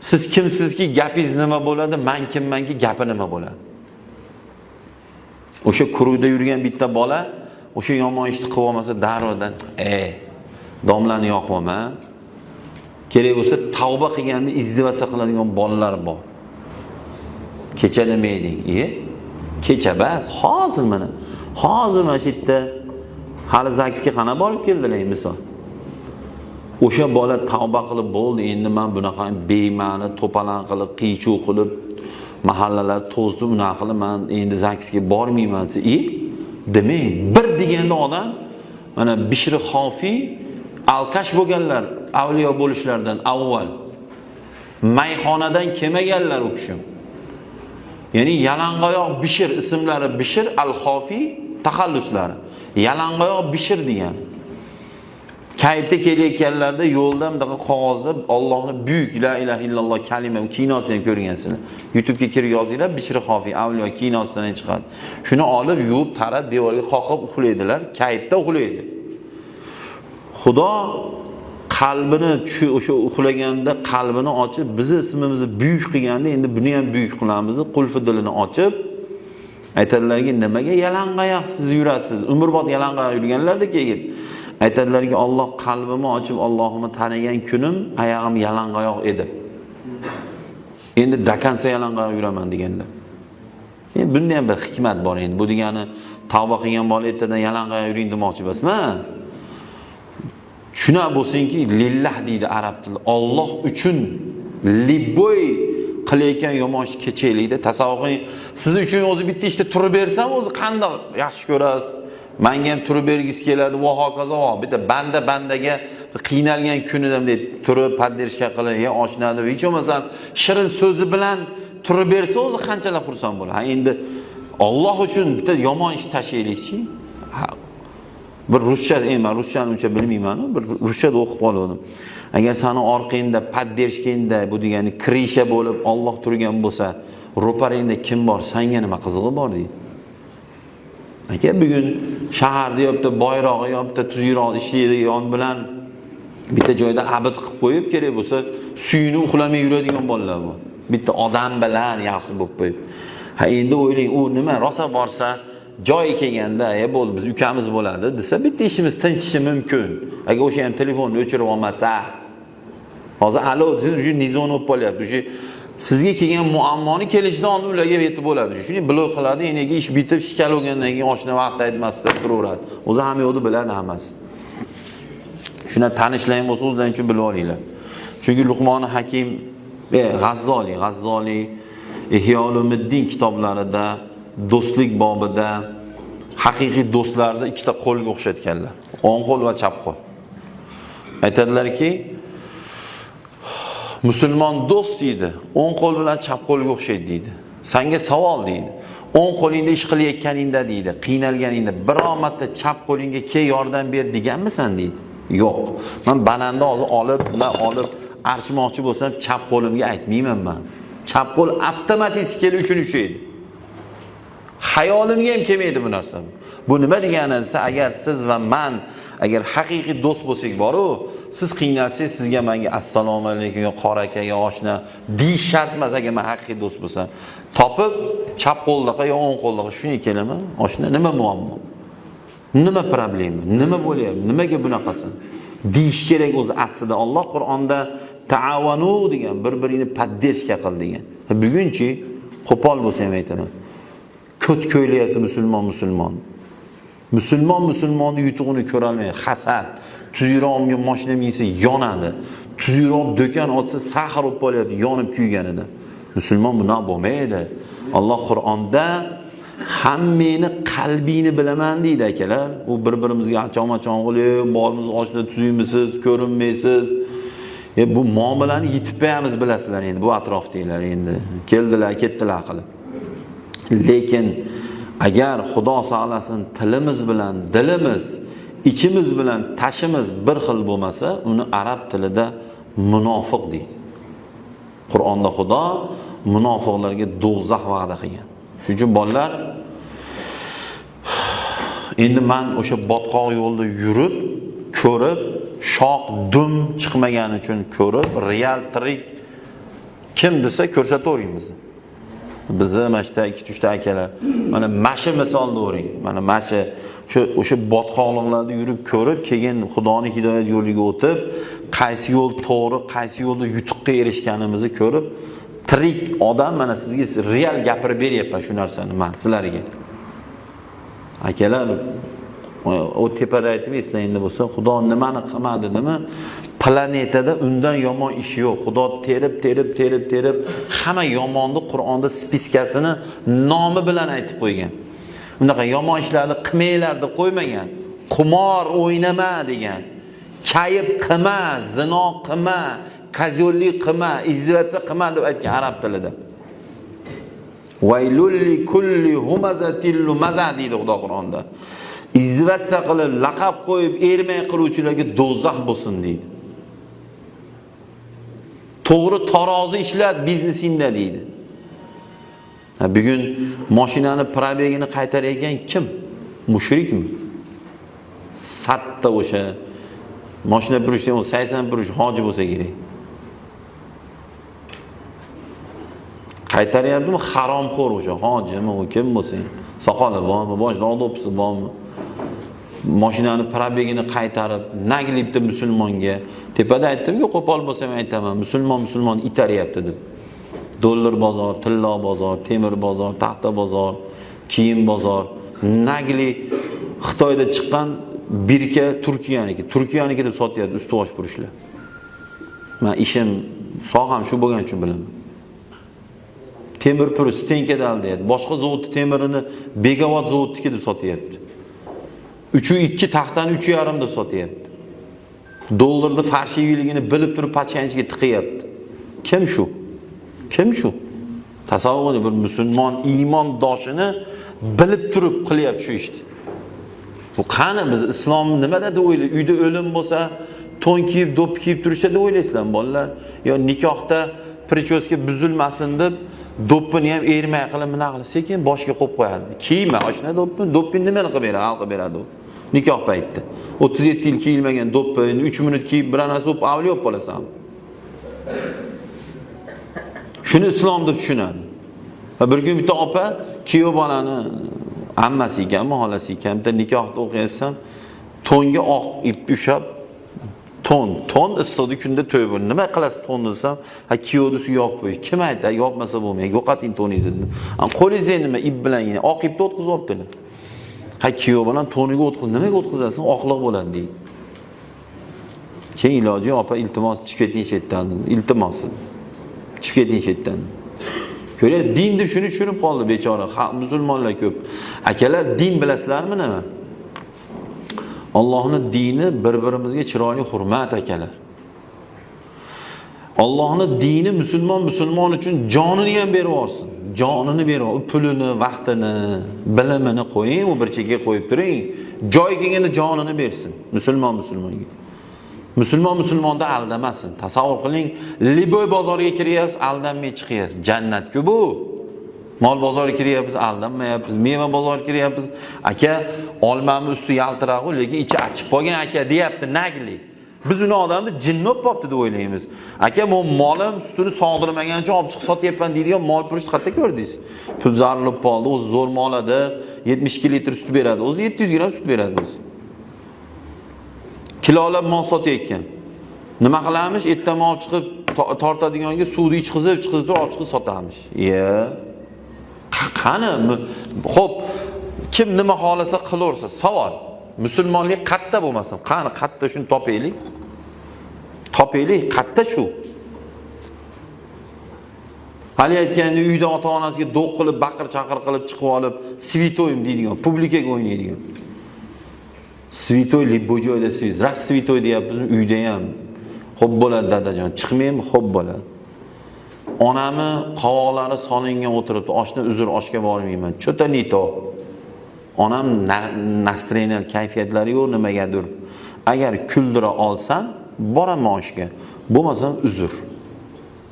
siz kimsizki gapingiz nima bo'ladi, men kimmanki gapi nima bo'ladi. O'sha kurugda yurgan bitta bola o'sha yomon ishni qilib olmasa darrovdan, domlani yoqma. Kerak bo'lsa tavba qilganda издеваться qiladigan bolalar bor. Kecha nima eding? Kecha bas, hozir mana. Hozir mana shu yerda hali ZAGSga qana borib keldilar misol. O'sha bola tavba qilib bo'ldi, endi men bunaqa bema'ni to'palan qilib, qiychuv qilib, mahallalar to'zdi, unaqa qilib men endi ZAGSga bormayman desa, demak, bir deganda odam mana Bishri Xofiy алкаш bo'lganlar, avliyo bo'lishlaridan avval mayxonadan kelmaganlar u kishi. Ya'ni yalang'oyoq Bishir ismlari Bishir al-Xofiy taxalluslari. Yalang'oyoq Bishir degan. Kayfda kelayotganlarda yo'lda bunaqa qog'ozda Allohning buyuk la ilaha illalloh kalima kinosini ham ko'rgansizlar. YouTube'ga kirib yozinglar, Bishri Xofiy avliyo kinosidan chiqadi. Shuni olib yuvib, tarab devorga qoqib uxlaydilar, kayfda uxlaydi. Xudo qalbini shu o'sha uxlaganda qalbini ochib, bizni ismimizni buyuk qilganda endi buni ham buyuk qilamiz. Qulfi dilini ochib aytadilarki, nimaga yalang'oyoq siz yurasiz? Umrbod yalang'oyoq yurganlarda keyin aytadilarki, Alloh qalbimni ochib Allohimni tanigan kunim oyog'im yalang'oyoq edi. Endi до конца yalang'oyoq yuraman deganlar. Endi bunda ham bir hikmat bor endi. Bu degani tavba qilgan bola ertadan yalang'oyoq yuring demoqchi emasman. Tushuna bo'lsinki, lillah deydi arab tilida. Alloh uchun любой qilayotgan yomon ish kechaylikda tasavvur qiling. Siz uchun o'zi bitta ishda turib bersam, o'zi qandoq yaxshi ko'rasiz. Menga ham turib bergisi keladi va hokazo. Bitta banda bandaga qiynalgan kunida bunday turib поддержка qilib, ya oshna deb hech bo'lmasam shirin so'zi bilan turib bersa o'zi qanchalar xursand bo'ladi. Ha, endi Alloh uchun bitta yomon ish tashlaylikchi. Bir ruscha, endi men ruschani uncha bilmayman, bir ruschada o'qib qolgandim. Agar sani orqangda, поддержка ngda, bu degani крыша bo'lib Alloh turgan bo'lsa, ro'paringda kim bor, senga nima qizig'i bor deydi. Aka, bugun shaharda yo bitta boyrog'i yo bitta tuzukroq ishlaydigan bilan bitta joyda abid qilib qo'yib, kerak bo'lsa suyini uxlamay yuradigan bolalar bor. Bitta odam bilan yaxshi bo'lib qo'yib. Ha, endi o'ylang, u nima rosa borsa, joyi kelganda, bo'ldi, biz ukamiz bo'ladi desa, bitta ishimiz tinchishi mumkin. Agar o'sha ham telefonni o'chirib olmasa, hozir alo desangiz, уже не zon bo'lib qolyapti. O'sha sizga kelgan muammoni kelishidan oldin ularga yetib bo'ladi. Shuni blok qiladi, endi ish bitib, shikal bo'lgandan keyin oshna vaqt aytmasdan turaveradi. O'zi hamma yo'lni biladi hammasi. Shuna tanishlar ham bo'lsa o'zlaring uchun bilib olinglar. Chunki Luqmoni Hakim, G'azzoli Ihyo Ulumuddin kitoblarida do'stlik bobida haqiqiy do'stlarni ikkita qo'lga o'xshatganlar. O'ng qo'l va chap qo'l. Aytadilarki, musulmon do'st deydi, o'ng qo'l bilan chap qo'lga o'xshaydi deydi. Senga savol deydi. O'ng qo'lingda ish qilayotganingda deydi, qiynalganingda biror marta chap qo'lingga kel yordam ber deganmisan deydi. Yo'q. Men bananni hozir olib, man olib archmoqchi bo'lsam, chap qo'limga aytmayman men. Chap qo'l avtomatik kelib uchun ushlaydi. Xayolimga ham kelmaydi bu narsa. Bu nima degani desa, agar siz va man agar haqiqiy do'st bo'lsak boru, siz qiynalsangiz sizga menga assalomu alaykum yo qora aka yo oshna deyish shart emas agar men haqiqiy do'st bo'lsam. Topib chap qo'ldaqa yo o'ng qo'ldaqa shunday kelaman, oshna nima muammo? Nima problema? Nima bo'lyapti? Nimaga bunaqasi? Deyish kerak o'zi aslida. Alloh Qur'onda taavanu degan, bir-birini поддержка qil degan. Bugunchi qo'pol bo'lsa ham aytaman. Ko't ko'ylayapti musulmon musulmon. Musulmon musulmonni yutug'ini ko'ra olmaydi. Hasad. Tuzukroq mashina minsa yonadi. Tuzukroq do'kon ochsa sahr bo'lib qolyapti, yonib kuyganida. Musulmon bunaqa bo'lmaydi. Alloh Qur'onda hammani qalbini bilaman deydi akalar. U bir-birimizga achon-machon qilib, bormiz oshna tuzukmisiz, ko'rinmaysiz. Bu muomalani yetib qo'yamiz bilasizlar endi bu atrofdagilar endi. Keldilar, ketdilar qilib. Lekin agar Xudo saqlasin tilimiz bilan dilimiz, ichimiz bilan tashimiz bir xil bo'lmasa, uni arab tilida munofiq deydi. Qur'onda Xudo Munofiqlarga do'zax va'da qilgan. Shuning uchun bolalar, endi men o'sha botqoq yo'lda yurib, ko'rib, shoq dum chiqmagani uchun ko'rib, real tirik kim desa ko'rsatavering bizni. Bizni mana shu 2-3 ta akalar, mana mashu misolni o'ring. Mana mashu shu o'sha botqoqliklarda yurib ko'rib, keyin Xudoning hidoyat yo'liga o'tib, qaysi yo'l to'g'ri, qaysi yo'lda yutuqqa erishganimizni ko'rib, tirik odam mana sizga real gapirib beryapman shu narsani men sizlarga. Akalar, o tepada aytib eslangda bo'lsa, Xudo nimani qilmadi nima? Planetada undan yomon ish yo'q. Xudo terib, terib, terib, terib hamma yomonni Qur'onda spiskasini nomi bilan aytib qo'ygan. Unaqa yomon ishlarni qilmanglar deb qo'ymagan. Qumor o'ynama degan. Kayib qilma, zino qilma, kazyo'llik qilma, izdivatsa qilma deb aytgan arab tilida. Vaylul li kulli humazatil lumaza deydi Xudo Qur'onda. Izdivatsa qilib, laqab qo'yib, ermay qiluvchilarga do'zax bo'lsin deydi. To'g'ri tarozi ishlat biznesingda deydi. Bugun mashinani probegini qaytarayotgan kim? Mushrikmi? Satta o'sha mashina burishdan 80 burish hoji bo'lsa kerak. Qaytaryaptimi? Haromxo'r o'sha hojimi, u kim bo'lsin? Soqoli bormi, boshida odo'pisi bormi? Mashinani probegini qaytarib, naglibdi musulmonga. Tepada aytdim-ku, qo'pol bo'lsam aytaman, musulmon musulmon itaryapti deb. Dollar bozor, tillo bozor, temir bozor, taxta bozor, kiyim bozor, nagli Xitoyda chiqqan birka Turkiyaniki, Turkiyaniki deb sotyapti ustivosh purishlar. Men ishim soham shu bo'lgani uchun bilaman. Temir puri stenkada aldayapti. Boshqa zavodni temirini Begovat zavodniki deb sotyapti. 3.2 taxtani 3.5 deb sotyapti. Dollarni farshiviyligini bilib turib pachkani ichiga tiqyapti. Kim shu? Kim shu? Tasavvur qiling, bir musulmon iymondoshini bilib turib qilyapti shu ishni. Bu qani biz islom nimada deb o'ylaysiz? Uyda o'lim bo'lsa, to'n kiyib, do'ppi kiyib turishda deb o'ylaysizlar bolalar? Yo nikohda prichoska buzilmasin deb do'ppini ham ermay qilib nima qilib sekin boshga qo'yib qo'yadi. Kiyma, oshna do'ppini, do'ppini nimani qilib beradi? Hal qilib beradi u. Nikoh paytida. 37 yil kiyilmagan do'ppi, endi 3 minut kiyib bir narsa o'p avliyo bo'lib qolasan. Shuni islom deb tushunadi. Va bir kun bitta opa kuyov bolani ammasi ekanmi, xolasi ekan, bitta nikohda o'qiyapsam, to'nga oq ip ushlab to'n issiqda kunda to'y bo'ldi. Nima qilasiz to'nni desam, ha kuyovni ustiga yopib qo'yish. Kim aytdi? Yopmasa bo'lmaydi, yo'qoting to'ningizni dedim. Qo'lingizda nima ip bilan yine oq ipni o'tkazib olibdilar. Ha kuyov bilan to'niga o'tqiz, nimaga o'tkazasiz? Oqliq bo'ladi deydi. Keyin iloji opa iltimos chiqib keting shu yerdan dedim. Iltimos. Chiqib keting shu yerdan. Ko'ryapsiz, din deb shuni tushunib qoldi bechora. Ha, musulmonlar ko'p. Akalar, din bilasizlarmi nima? Allohning dini bir-birimizga chiroyli hurmat akalar. Allohning dini musulmon musulmon uchun jonini ham berib yuborsin. Jonini berib, pulini, vaqtini, bilimini qo'ying, u bir chekkaga qo'yib turing. Joyi kelganda jonini bersin musulmon musulmonga. Musulmon musulmonni aldamasin. Tasavvur qiling, Liboy bozoriga kiryapsiz, aldanmay chiqyapsiz. Jannat-ku bu. Mol bozoriga kiryapmiz, aldanmayapmiz. Meva bozoriga kiryapmiz. Aka, olmani usti yaltiraq, lekin ichi achib qolgan aka deyapti nagli. Biz uni odamni jinni bo'lib qolibdi deb o'ylaymiz. Aka, bu molim sutini sog'dirmagan uchun olib chiqib sotyapman deydigan mol purishni qayerda ko'rdingiz? Pul zarilib qoldi, o'zi zo'r mol edi, 72 litr sut beradi. O'zi 700 gramm sut beradi o'zi. Kilolab mol sotayotgan. Nima qilamiz? Ertaman olib chiqib tortadiganga suvni ichqizib, chiqizib turib olib chiqib sotamiz. Ye. Qani? Xo'p, kim nima xohlasa qilaversa, savol. Musulmonlik qatta bo'lmasin? Qani qatta shuni topaylik? Topaylik, qatta shu? Hali aytganda uyda ota-onasiga do'q qilib, baqir-chaqir qilib chiqib olib, svitoyim deydigan, publikaga o'ynaydigan. Svitoy bu joyda siz, ras svitoy deyapmiz, uyda ham. Xo'p bo'ladi dadajon, chiqmaymi? Xo'p bo'ladi. Onami qovoqlari solingan o'tiribdi, oshni uzr, oshga bormayman. Cho'ta nito. Onam настроение kayfiyatlari yo'q nimagadir. Agar kuldira olsam, boraman oshga. Bo'lmasam uzr.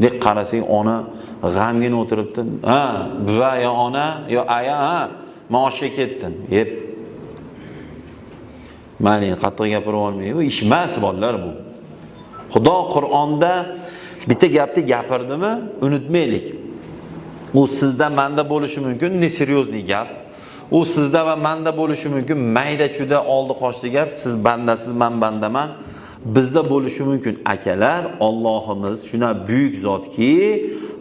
Deb qarasang, ona G'amgin o'tiribdi. Ha, buva yo ona yo aya, ha, men oshga ketdim. Yeb. Mayli, qattiq gapirib olmay. Bu ish emas bolalar bu. Xudo Qur'onda bitta gapni gapirdimi, unutmaylik. U sizda menda bo'lishi mumkin, несерьёзный gap. U sizda va menda bo'lishi mumkin, mayda-chuyda oldi qochdi gap, siz bandasiz, men bandaman. Bizda bo'lishi mumkin akalar, Allohimiz shuna buyuk zotki,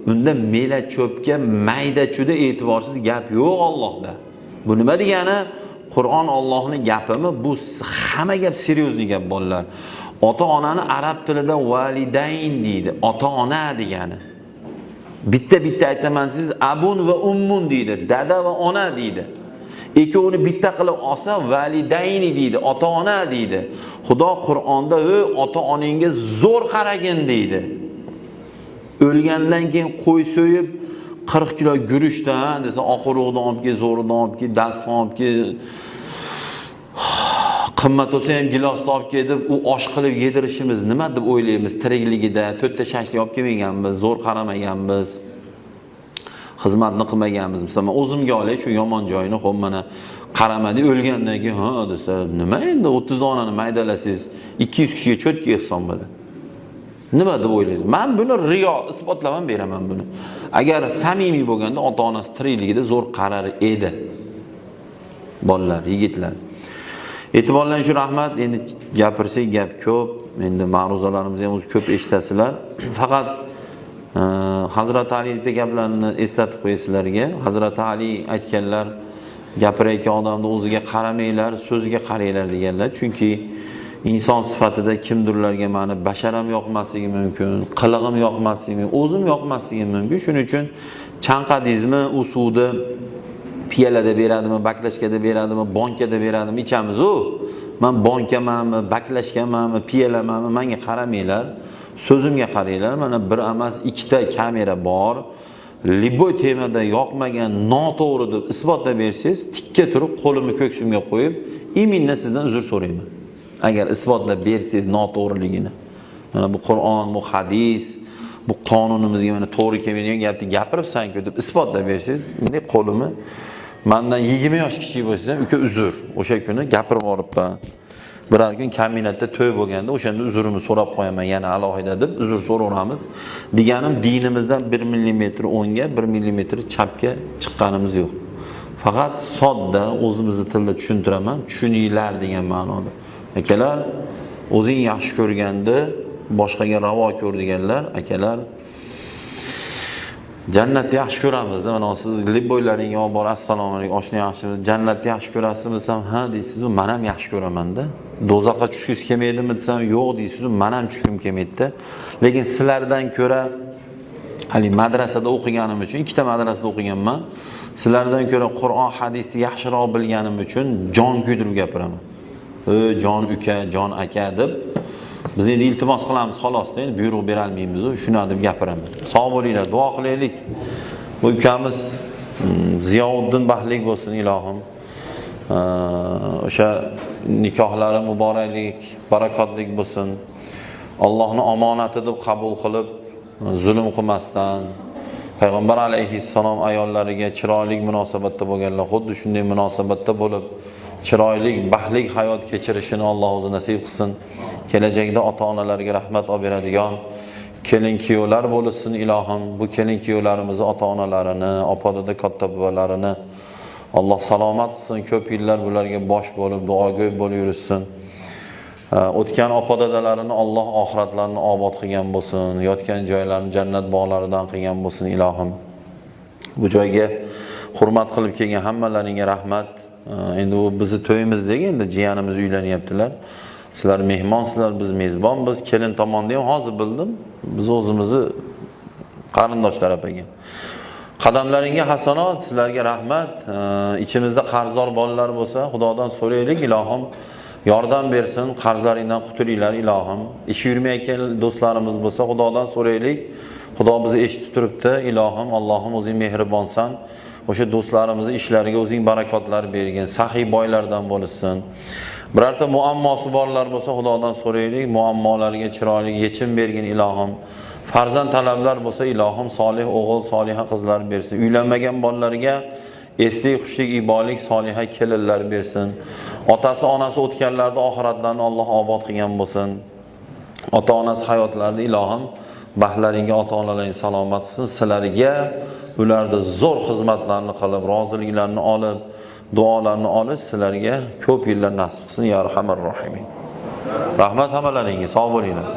unda mela cho'pga mayda-chuyda e'tiborsiz gap yo'q Allohda. Bu nima degani? Qur'on Allohning gapimi? Bu hamma gap серьёзный gap bolalar. Ota-onani arab tilida validayn deydi, ota-ona degani. Bitta-bitta aytaman, siz abun va ummun deydi, dada va ona deydi. Ikkovini bitta qilib olsa validayni deydi, ota-ona deydi. Xudo Qur'onda "Ey ota-onangga zo'r qaragin" deydi. O'lgandan keyin qo'y so'yib 40 kilo guruchdan desa oq urug'dan olib kel, zo'ridan olib kel, dastdan olib kel. Qimmat bo'lsa ham gilosni olib kel deb u osh qilib yedirishimiz nima deb o'ylaymiz? Tirikligida to'rtta shashlik olib kelmaganmiz, zo'r qaramaganmiz, xizmatni qilmaganmiz. Masalan, o'zimga olay shu yomon joyini, xo'p mana qaramadik, o'lgandan keyin ha desa, nima endi 30 donani maydalasangiz 200 kishiga cho'tka ehson bo'ladi. Nima deb o'ylaysiz? Men buni riyo isbotlab ham beraman buni. Agar samimiy bo'lganda ota-onasi tirikligida zo'r qarar edi. Bolalar, yigitlar. E'tiborlaringiz uchun rahmat. Endi gapirsak gap ko'p. Endi ma'ruzalarimizni ham o'zi ko'p eshitasizlar. Faqat Hazrat Ali bitta gaplarni eslatib qo'yay sizlarga. Hazrat Ali aytganlar, gapirayotgan odamni o'ziga qaramanglar, so'ziga qaranglar deganlar. Chunki inson sifatida kimdirlarga mani basharam yoqmasligi mumkin, qilig'im yoqmasligi mumkin, o'zim yoqmasligi mumkin. Shuning uchun chanqadingizmi, u suvni piyolada beradimi, baklashkada beradimi, bonkada beradimi, ichamiz u. Men bonkamanmi, baklashkamanmi, piyolamanmi, menga qaramanglar. So'zimga qaranglar. Mana bir emas, ikkita kamera bor. Любой temada yoqmagan, noto'g'ri deb isbotlab bersangiz, tikka turib qo'limni ko'ksimga qo'yib, именно sizdan uzr so'rayman. Agar isbotlab bersangiz noto'g'riligini. Mana bu Qur'on, bu hadis, bu qonunimizga mana to'g'ri kelmaydigan gapni gapiribsan-ku deb isbotlab bersangiz, bunday qo'limni mendan 20 yosh kichik bo'lsangiz ham uka uzr. O'sha kuni gapirib yuboribman. Biror kun kaminatda to'y bo'lganda o'shanda uzrimni so'rab qo'yaman yana alohida deb uzr so'raveramiz. Deganim dinimizdan 1 millimetr o'ngga, 1 millimetr chapga chiqqanimiz yo'q. Faqat sodda o'zimizni tilda tushuntiraman, tushuninglar degan ma'noda. Akalar, o'zing yaxshi ko'rganda boshqaga ravo ko'r deganlar, akalar jannatni yaxshi ko'ramiz. Mana siz любой laringga olib borib assalomu alaykum, oshna yaxshimiz, jannatni yaxshi ko'rasizmi desam, ha deysiz, men ham yaxshi ko'raman-da. Do'zaxga tushgingiz kelmaydimi desam, yo'q deysiz, men ham tushgim kelmaydi-da. Lekin sizlardan ko'ra hali madrasada o'qiganim uchun, ikkita madrasada o'qiganman. Sizlardan ko'ra Qur'on, hadisni yaxshiroq bilganim uchun jon kuydirib gapiraman. Ey jon uka, jon aka deb biz endi iltimos qilamiz xolosda, endi buyruq bera olmaymiz, shuna deb gapiraman. Sog' bo'linglar, duo qilaylik. Bu ukamiz Ziyovuddin baxtli bo'lsin ilohim. O'sha nikohlari muboraklik, barakotlik bo'lsin. Allohning omonati deb qabul qilib, zulm qilmasdan Payg'ambar alayhissalom ayollariga chiroyli munosabatda bo'lganlar, xuddi shunday munosabatda bo'lib, chiroyli, baxtli hayot kechirishini Alloh o'zi nasib qilsin. Kelajakda ota-onalarga rahmat olib beradigan kelin kuyovlar bo'lsin ilohim. Bu kelin kuyovlarimizni ota-onalarini, opa-dada, katta buvalarini Alloh salomat qilsin, ko'p yillar bularga bosh bo'lib, duogo'y bo'lib yurishsin. O'tgan opa-dadalarini Alloh oxiratlarini obod qilgan bo'lsin, yotgan joylarini jannat bog'laridan qilgan bo'lsin ilohim. Bu joyga hurmat qilib kelgan hammalaringga rahmat. Endi bu bizni to'yimiz deg, endi jiyanimiz uylanyaptilar. Sizlar mehmonsizlar, biz mezbonmiz. Kelin tomonda ham hozir bildim, biz o'zimizni qarindoshlar ekan. Qadamlaringga hasanot, sizlarga rahmat. Ichimizda qarzdor bolalar bo'lsa, Xudodan so'raylik ilohim yordam bersin, qarzlaringdan qutulinglar ilohim. Ishi yurmayotgan do'stlarimiz bo'lsa, Xudodan so'raylik. Xudo bizni eshitib turibdi, ilohim, Allohim o'zing mehribonsan. O'sha do'stlarimizni ishlariga o'zing barakotlar bergin, saxiy boylardan bo'lishsin. Birorta muammosi borlar bo'lsa, Xudodan so'raylik, muammolarga chiroyli yechim bergin ilohim. Farzand talablar bo'lsa, ilohim solih o'g'il, soliha qizlar bersin. Uylanmagan bolalarga eslik, xushlik, ibolik, soliha kelinlar bersin. Otasi, onasi o'tganlarda oxiratlarini Alloh obod qilgan bo'lsin. Ota-onasi hayotlarida ilohim baxtlaringga ota-onalaring salomat qilsin. Sizlarga ularda zo'r xizmatlarni qilib, roziliklarini olib, duolarni olib, sizlarga ko'p yillar nasib qilsin ya arhamar rohimin. Rahmat hammalaringga, sog' bo'linglar.